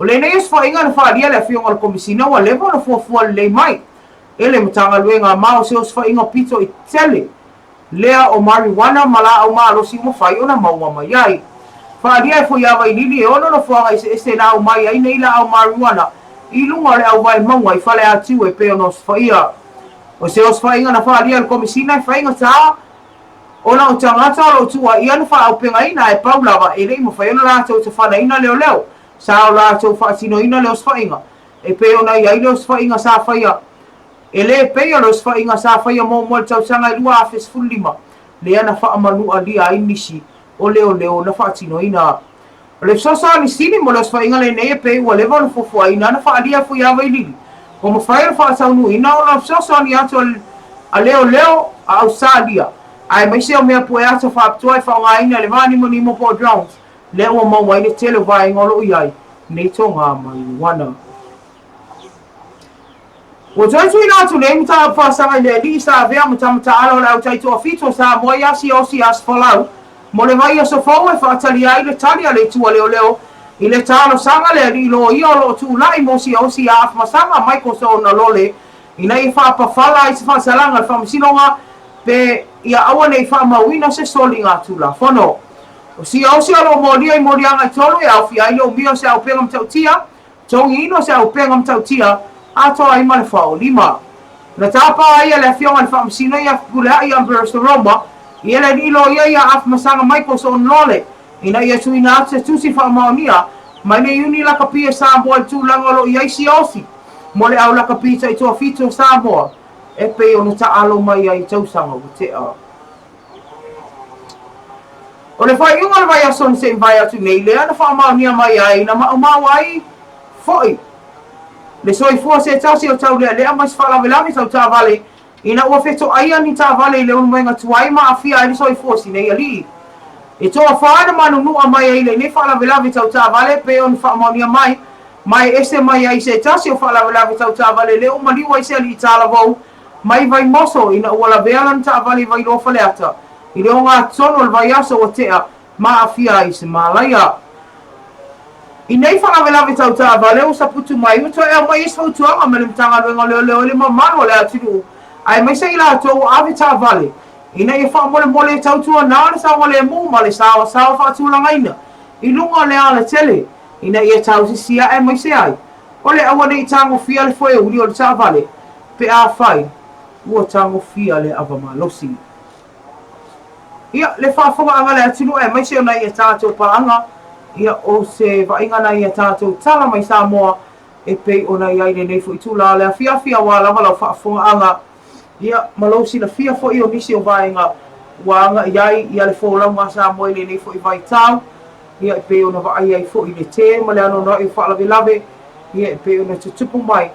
O lenei osofaiga na faaalia e le Afioga i le Komesina ua leva ona fuafua lelei mai e le Matagaluega ma o se osofaiga pito i tele lea o marijuana ma laau malosi ua mafai ona maua mai ai. Faaalia e Fuiava Ilili e ono nofoaga eseese na aumai ai nei laau marijuana i luga o le auvae mauga i Faleatiu e pei ona osofaia. O se osofaiga na faaalia e le Komesina e faigata ona o tagata o lo o tuuaia na faaaupegaina ae pau lava e le i mafai ona latou tafanaina leoleo sa o latou faatinoina le osofaiga e pei ona i ai le osofaiga sa faia E le pei o le osofaiga sa faia muamua i le tausaga e 2015, lea na faamanualia ai nisi o leoleo na faatinoina. O le fesoasoani sili mo le osofaiga lenei e pei ua leva ona fuafuaina na faaalia e Fuiava Ilili, ua mafai ona faataunuuina ona o le fesoasoani atu a leoleo a Ausetalia, aemaise o mea pueata faapitoa e faaaogaina i le vānimonimo po o drones, lea ua maua ai le tele o vaega o lo o i ai nei togā mariuana. Ua toe tuuina atu nei mataupu faasaga i le alii sa avea ma tama taalo o le au taitoafitu o Samoa ia Siaosi Asofolau mo le vaiaso fou e faatalia ai le tali a le itu a leoleo i le talosaga a le alii loia o lo o tulai mo Siaosi ia Afamasaga Michael Soona Lole ina ia faapafala ai se faasalaga a le Faamasinoga pe ia aua ne i faamauina se soliga Tulafono. O Siaosi o lo o molia i moliaga e tolu e aofia ai le umia o se aupega matautia, Togiina o se aupega matautia atoa ai ma le faolima. Na tapa ai e le Afioga i le Faamasino ia Fepuleai Ambrose Roma i ele alii loia ia Afamasaga Michael Soonlole ina ia tuuina atu se tusi faamaonia mai le Iuni Lakapi e Samoa i le tulaga o lo o i ai siaosi mo le au lakapi taitoafitu o Samoa e pei ona taalo mai ai i tausaga ua tea. O le faaiuga o le vaiaso na se i mavae atu nei lea na faamaonia mai ai na maumau ai foi le soifua se tasi o taulealea mai se faalavelave tau taavale ina ua fetoaia ni taavale i le ulumaega tuai ma aafia ai le soifua o si nei alii. E toafa na manunua mai ai lenei faalavelave tau taavale pei ona faamaonia mai Ma e ese mai ai se tasi o faalavelave tau taavale lea ua maliu ai se alii talavou mai Vaimoso ina ua lavea lana taavale i Vailoa Faleata i le ogatotonu o le vaiaso ua tea ma aafia ai se malaia. I nei faalavelave tau taavale ua saputu mai, ua toe aumai ai se fautuaga mai le Matagaluega o Leoleo i le mamalu o le atunuu aemaise i latou ua ave taavale ina ia faamolemole e tautuana le saogalemu ma le saoasaoa faatulagaina i luga o le alatele ina ia tausisia aemaise ai o le aua ne i tagofia le foeuli o le taavale pe afai ua tagofia le ava malosi. Ia, le faafogaaga a le atunuu aemaise o nai a tatou paaga, ia, o se vaaiga nai a tatou tala mai Samoa e pei ona i ai lenei foi itula o le afiafi aua lava lau faafogaaga, ia, ma lou silafia foi o nisi o vaega ua agai ai ia le folauga a Samoa i lenei foi vaitau, ia, e pei ona vaai ai foi i le tē ma le anoanoai o faalavelave, ia, e pei ona tutupu mai,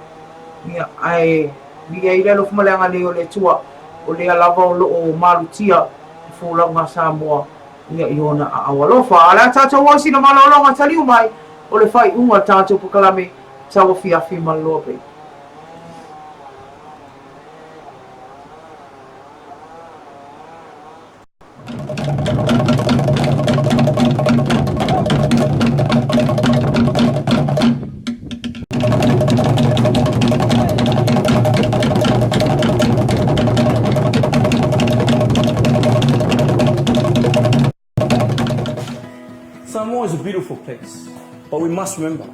ia, ae viia ai le alofa ma le agalelei o le Atua, o lea lava o lo o malutia le folauga a Samoa, ia, i ona aao alofa. A o le a tatou o i sina malologa taliu mai o le faaiuga o le tatou pokalame tauafiafi maloloa pei. Samoa is a beautiful place, but we must remember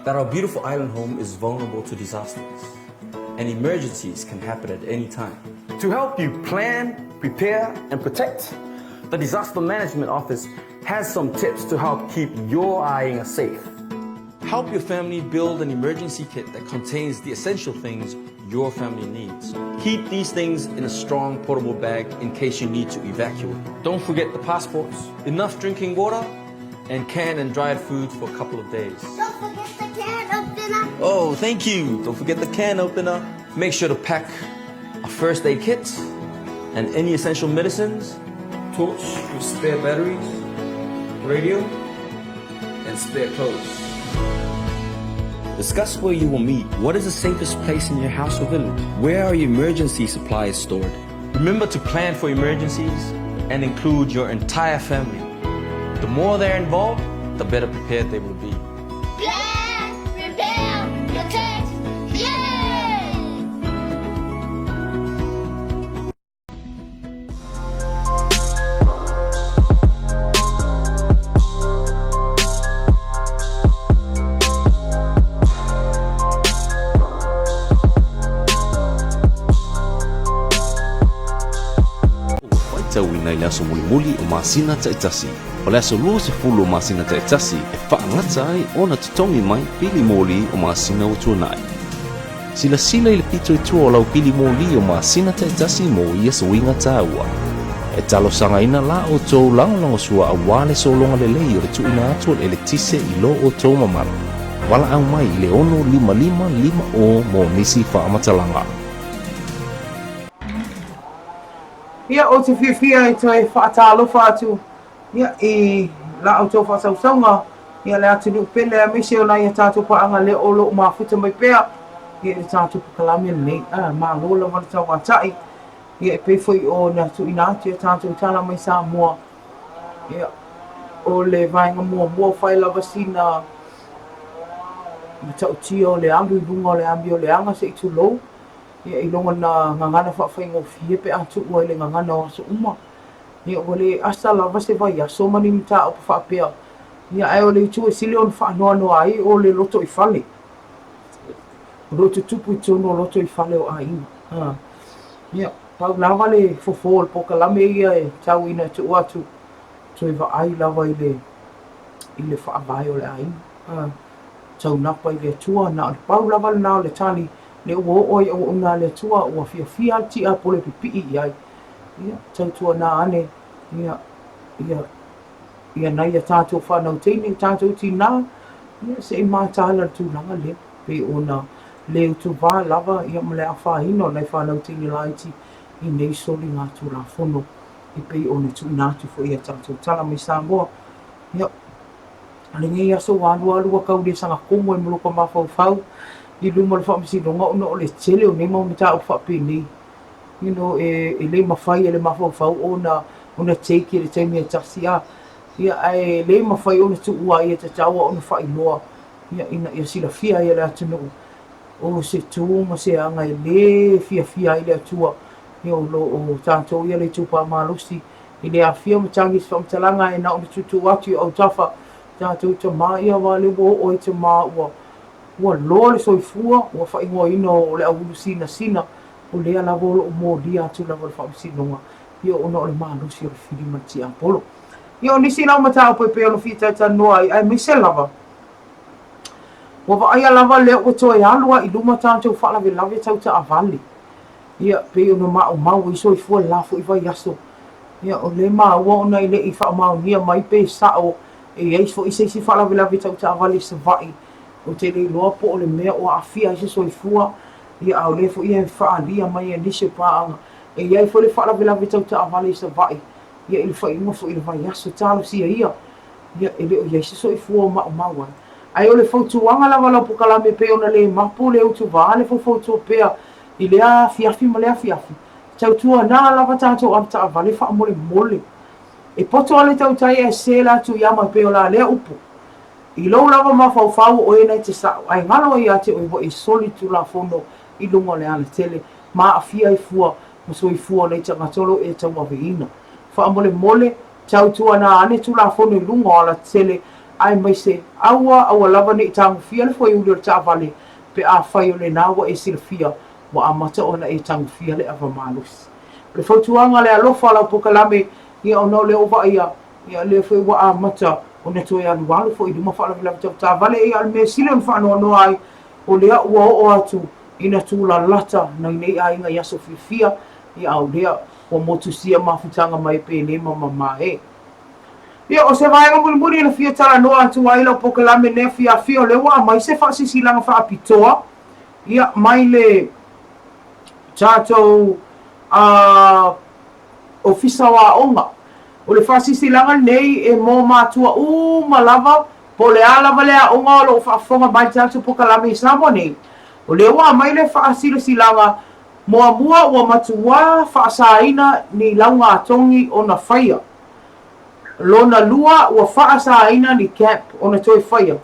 that our beautiful island home is vulnerable to disasters, and emergencies can happen at any time. To help you plan, prepare, and protect, the Disaster Management Office has some tips to help keep your eyeing safe. Help your family build an emergency kit that contains the essential things your family needs. Keep these things in a strong portable bag in case you need to evacuate. Don't forget the passports, enough drinking water, and canned and dried foods for a couple of days. Don't forget the can opener. Oh, thank you. Don't forget the can opener. Make sure to pack a first aid kit and any essential medicines, torch with spare batteries, radio, and spare clothes. Discuss where you will meet. What is the safest place in your house or village? Where are your emergency supplies stored? Remember to plan for emergencies and include your entire family. The more they're involved, the better prepared they will be. Plan, prepare, protect. Yeah! Ua faitauina i le aso mulimuli o masina taitasi. O le aso 20 o masina taitasi e faagata ai ona totogi mai pili moli o masina ua tuanai. Silasila i le pito i tua o lau pili moli o masina taitasi mo ia suiga taua. E talosagaina la outou lagolagosua aua le sologa lelei o le tuuina atu o le eletise i lo outou mamalu. Valaau mai i le 65550 mo nisi faamatalaga. Ia, ou te fiafia e toe faatalofa atu ia, i la outou faasausauga, ia, le atunuu pele aemaise o nai a tatou paaga lea o lo o mafuta mai pea ia, i le tatou pokalame lenei. Ah, malo lava le tauatai, ia, e pei foi ona tuuina atu ia tatou tala mai Samoa, ia, o le vaega muamua fai lava sina matautia o le alu i luga o le amio leaga se i tulou, Ia, i lona gagana faafaigofie pe a tuu ai le gagana o aso uma. Ia, ua le asa lava se vaiaso ma ni mataupu faapea. Ia, ae o le itu e sili ona faanoanoa ai o le lotoifale. O lo o tutupu i totonu o lotoifale o aiga. A. Ia, pau lava le fofo o le polokalame ia e tau ina tuu atu, toe vaai lava i le, i le faavae o le aiga. A. Taunapa i le Atua, na o le pau lava lena o le tali Lea ua oo ai auauna a le Atua, ua fiafia le tiapolo e pipii i ai. Ia, tautuana ane, ia, ia, ia nai a tātou whānau teine, tātou tinā, ia, se i mātāla le tulaga lea, pei ona le utuvā lava, ia, ma le afaina o nai whānau teine laiti i nei soli ngā Tulafono e pei ona tuuina atu foi i a tātou tala mai Samoa. Ia, Lenei aso ua alualu ua tau le sagatonu ai ma lota mafaufau i luma o le faamasinoga ona o le tele o nei mau mataupu faapenei. You know, e, e le mafai e le mafaufau ona, ona take i le taimi e tasi a. Ia, ae le mafai ona tuua ai e tatau ona faailoa, ia, ina ia silafia ai e le atunuu o se tu ma se aga e le fiafia ai le Atua, ia o lo o tatou ia le itupa malosi i le aafia ma tagi i se faamatalaga ae na ona tuutuu atu i autafa tatou tama ia aua lea ua oo ai tama ua ua loa le soifua ua faaigoaina o le auulu sinasina o lea lava o lo o molia atu lava le faamasinoga ia ona o le malosi o le fili ma le tiapolo. Ia o nisi la o mataupu e pei ona fia talatalanoa ai aemaise lava ua vaaia lava lea ua toe alu lava i luma tatou faalavelave tau taavale. Ia, pei ona maumau ai soifua le la foi vaiaso. Ia, o lea e maua ona e le i faamaonia mai pe sao e i ai foi se isi faalavelave tau taavale i Savaii. Ou te le iloa po o le mea ua aafia ai se soifua, ia a o lea foi e faaalia mai e nisi o paaga e i ai foi le faalavelave tau taavale i Savaii, ia i le faaiuga foi o le vaiaso. Talosia ia, ia e le o i ai se soifua o maumau ai. Ae o le fautuaga lava lau polokalame pei ona le mapu le utuvā le faufautua pea i lea afiafi ma lea afiafi, tautuana lava tatou avetaavale faamolemole. E poto lava le tautai ae sela atu ia ma pei o la lea upu. I lou lava mafaufau o oe na e te sao, ae galo ai ia te oe ua e soli le tulafono i luga o le alatele ma aafia ai fua ma soifua o nai tagata o lo o e tauaveina. Faamolemole, tautuana ane tulafono i luga o alatele aemaise aua aua lava ne i tagofia le foeuli o le taavale pe afai o lena ua e silafia ua amata ona e tagofia le ava malosi. O le fautuaga le alofa o lau polokalame, ia ona o lea ua vaaia, ia lea foi ua amata ona toe alualu foi i luma faalavelave tau taavale, ia o le mea sili ona faanoanoa ai, o lea ua oo atu ina tulalata nai nei aiga i aso fiafia, ia a o lea ua motusia mafutaga mai pe le ma mamae. Ia, o se vaega mulimuli na fia talanoa atu ai lau polokalame nei afiafi, o lea ua aumai se faasilasilaga faapitoa, ia, mai le tatou Ofisa o Aoga. O le faasilasilaga lenei e mo matua uma lava, po o le a lava le aoga o lo o faafofoga mai le tatou polokalame i Samoa nei. O lea ua aumai le faasilasilaga muamua ua matuā faasaina ni laugatogi ona faia. Lona lua ua faasaina ni camp ona toe faia,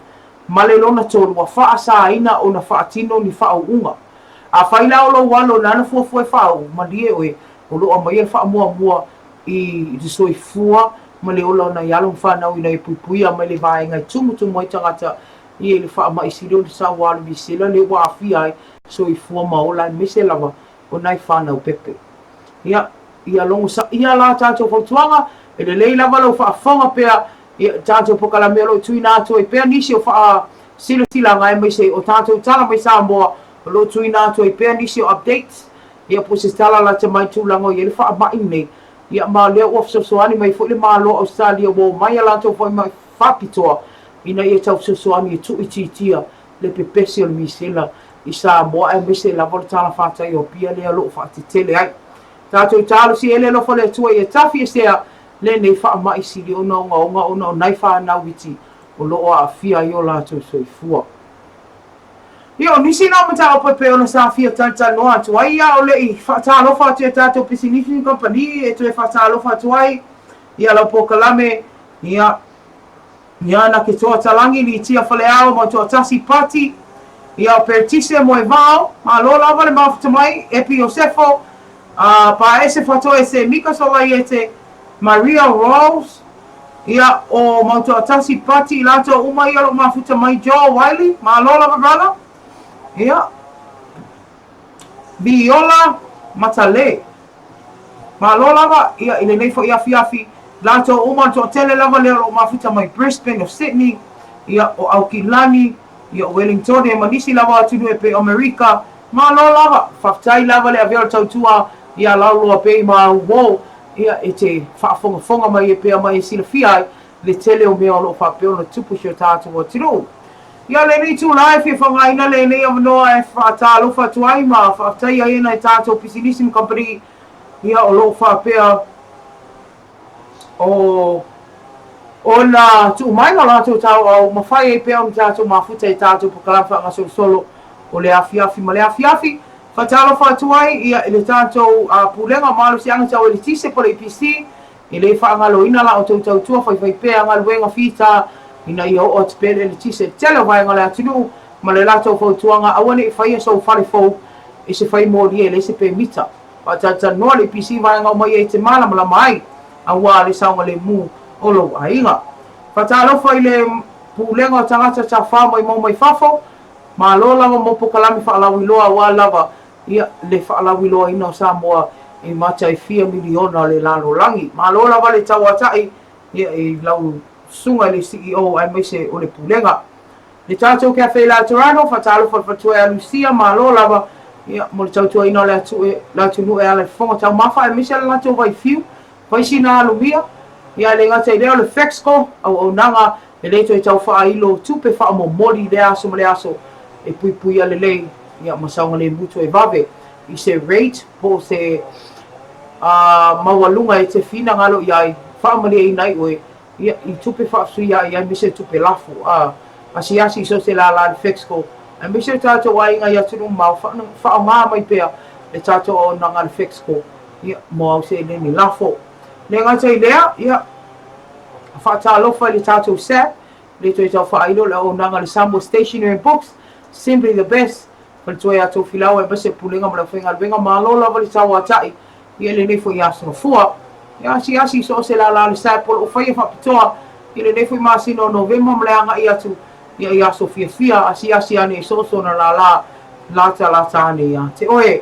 ma le lona tolu ua faasaina ona faatino ni faauuga. Afai la o lou alo nana fuafua e faauu, malie oe, o lo o aumaia le faamuamua i le soifua ma le ola o nai alo ma fanau ina ia puipuia mai le vaega e tumutumu ai tagata ia i le faamai sili o le saua alu misela lea ua aafia ai soifua ma ola aemaise lava o nai fanau pepe. Ia, ia logosaia la tatou fautuaga, e lelei lava lou faafofoga pea i tatou polokalame o lo o tuuina atu ai pea nisi o faasilasilaga aemaise o tatou tala mai Samoa o lo o tuuina atu ai pea nisi o updates, ia po o se tala lata mai tulaga o i ai le faamai lenei. Ia ma o lea ua fesoasoani mai foi le Malo o Ausetalia ua omai a latou faimai faapitoa ina ia tau fesoasoani e tuuitiitia le pepesi o le misela i Samoa aemaise lava o le talafatai o Apia lea o lo o faatetele ai. Tatou talosia e le alofa o le Atua ia tafiesea lenei faamai sili ona ogaoga ona o nai fanau iti o lo o aafia ai o latou soifua. Ia, o nisi na o mataupu e pei ona sa fia talatalanoa atu ai, a o le i faatalofa atu i a tatou pisinisi ma kamupani e toe faatalofa atu ai ia lau polokalame, ia, Ia na ke toa talangi li tia faleao ma toatasi pati ia o Pertise Moevao, malo lava le mafuta mai, Epi Iosefo, a Paese Fatoese Mika Solaiete, Maria Rose, ia o Mautoatasi Pati i latou uma ia o lo o mafuta mai, Joe Wiley, malo lava brother, ia Viola Matale. Malo lava, ia, i lenei foi afiafi, latou uma, le toatele lava lea o lo o mafuta mai Brisbane, o Sydney, ia, o Aukilani, ia, o Wellingtone, ma nisi lava o atunuu e pei o Amerika. Malo lava! Faafetai lava le avea o le tautua ia Lauloa Bay ma au uo, ia, e te faafogafoga mai e pea ma e silafia ai le tele o mea o lo o faapea ona tupu i si o tatou atunuu. Ia lenei itulā e fia faaaogaina lenei avanoa e faatalofa atu ai ma faafetaia ai nai tatou pisinisi ma kamupani ia o lo o faapea o. Ona tuu mai o latou tauau ma fai ai pea ona tatou mafuta i tatou polokalame faagasolosolo o le afiafi ma le afiafi. Faatalofa atu ai ia i le tatou Pulega o Malosiaga Tau Eletise po o le EPC, e le faagaloina la outou tautua faifaipea galuega fita ina ia oo atu pea le eletise i le tele o vaega o le atunuu ma le latou fautuaga aua ne i faia sou fale fou i se fai moli e leai se pemita. Faatalatalanoa le EPC vaega uma ia e te malamalama ai aua le saogalemu o lou aiga. Faatalofa i le Pulega o Tagata Tafao mai mau mai fafo, malo lava mo polokalame faalauiloa aua lava ia le faalauiloaina o Samoa i mata e fia miliona o le lalolagi. Malo lava le tauatai ia i lau susuga i le CEO aemaise o le Pulega. Le tatou Cafe Laterano, faatalofa i le faletua ia Lucia, malo lava ia mo le tautuaina o le atunuu e ala i fofoga taumafa aemaise le latou vaifiu, vaisina alumia, ia e le gata i lea o le Fexco, auaunaga e le toe tau faailo tupe faamomoli i lea aso ma lea aso e puipuia lelei ia ma saogalemu toe vave i se rate po o se maualuga e te finagalo i ai, faamalieina ai oe Ia, i tupe faafesuiai aemaise tupe lafo, a asiasi i so o se lālā i le Fexco, aemaise o tatou aiga i atunuu mamao, faaaoga mai pea le tatou auaunaga a le Fexco, ia, mo au seleni lafo. Le gata i lea, ia, faatalofa i le tatou SAB, le toe tau faailo le auaunaga a le Samoa Stationery and Books, simply the best, Faletua ia Tofilau aemaise le Pulega ma le Aufaigaluega, malo lava le tauatai i lenei foi aso Gafua. Ia asiasi i so o se lālā o le SAP o lo o faia faapitoa i lenei foi masina o Novema ma le agai atu ia i aso fiafia, asiasi ane i so o sona lālā latalata ane ia te oe.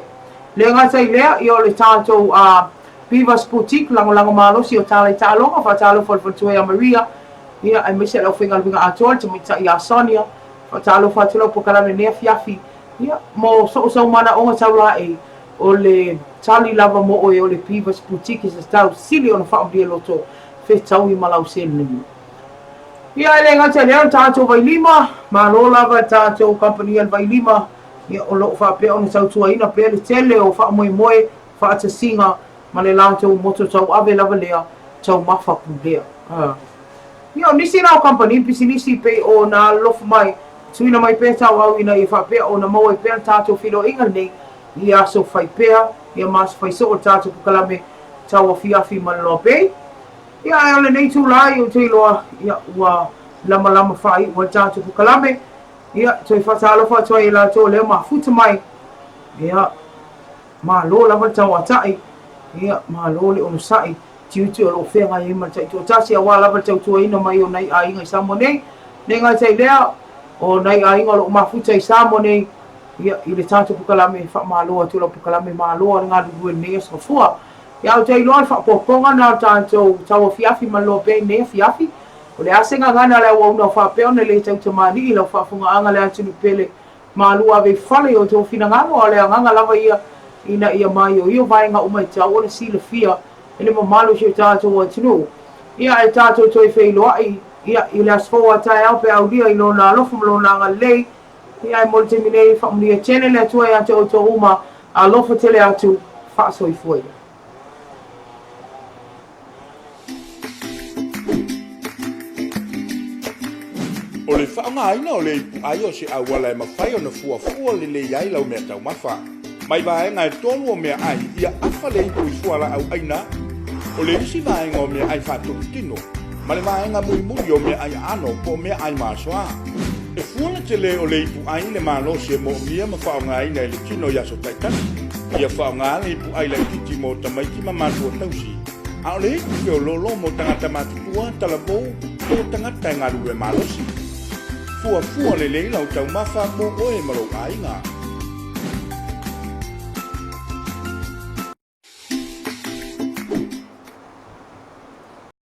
Le gata i lea, ia o le tatou a Beavers Boutique, lagolago malosi o Tala i Taaloga, faatalofa i le faletua ia Maria, ia aemaise le aufaigaluega atoa, le tamaitai ia Sonia, Faatalofa atu lau polokalame i lenei afiafi, ia, mo soo sau manaoga tau laei, o le tali lava mo oe o le Beavers Boutique e tatau sili ona faamalie loto fetaui ma lau seleni. Ia, e le gata i lea o le tatou Vailima, malo lava i le tatou kamupani a le Vailima, ia, o lo o faapea ona tautuaina pea le tele o faamoemoe, faatasiga ma le latou moto tauave lava lea, taumafa pulea. Ia, o nisi la o kamupani pisinisi pei o na alolofa mai, tuuina mai pea tauau ina ia faapea ona maua ai pea le tatou feiloaiga lenei i aso fai pea, ia ma aso fai soo le tatou polokalame tauafiafi ma le Loa Bay. Ia, ae o lenei itulā i ou te iloa, ia, ua lamalama faaiu ai le tatou polokalame. Ia, toe faatalofa atu ai i latou o lea mafuta mai. Ia, malo lava le tauatai, ia, malo le onosai. Tiute o lo o feagai ai ma le taitoatasi aua lava le tautuaina mai o nai aiga i Samoa nei. Le gata i lea, o nai aiga o lo o mafuta i Samoa nei, ia, i le tatou polokalame, faamalo atu lau polokalame, malo lava le galulue i lenei aso Gafua. Ia, ou te iloa le faaopoopoga lena o le tatou tauafiafi ma le loa pea i lenei afiafi. O le a se gagana a le auauna o faapea ona le tautamalii i lau faafofogaaga le atunuu pele Malu ave i fale i outou finagalo, a o le agaga lava ia ina ia maioio vaega uma e tatau ona silafia e le mamalu o si o tatou atunuu. Ia, ae tatou toe feiloai, ia, i le aso fou a taeao pe a aulia i Lona alofa ma Lona agalelei. Ia, ae mo le taimi nei, faamanuia tele le Atua ia te outou uma, alofa tele atu, faasoifua ia. O le faaaogaina o le ipuai o se auala e mafai ona fuafua lelei ai lau meataumafa. Mai vaega e tolu o meaai ia afa le ipu i fualaau aina, o le isi vaega o meaai faatotutino, ma le vaega mulimuli o meaai aano po o meaai masoa. E fua le tele o le ipuai i le malosi e moomia ma faaaogaina e le tino i aso taitasi. Ia faaaoga le ipuai laitiiti mo tamaiti ma matua tausi, a o le ipu feoloolo mo tagata matutua, talavou, po o tagata e galulue malosi. Fuafua lelei lau taumafa mo oe ma lou aiga.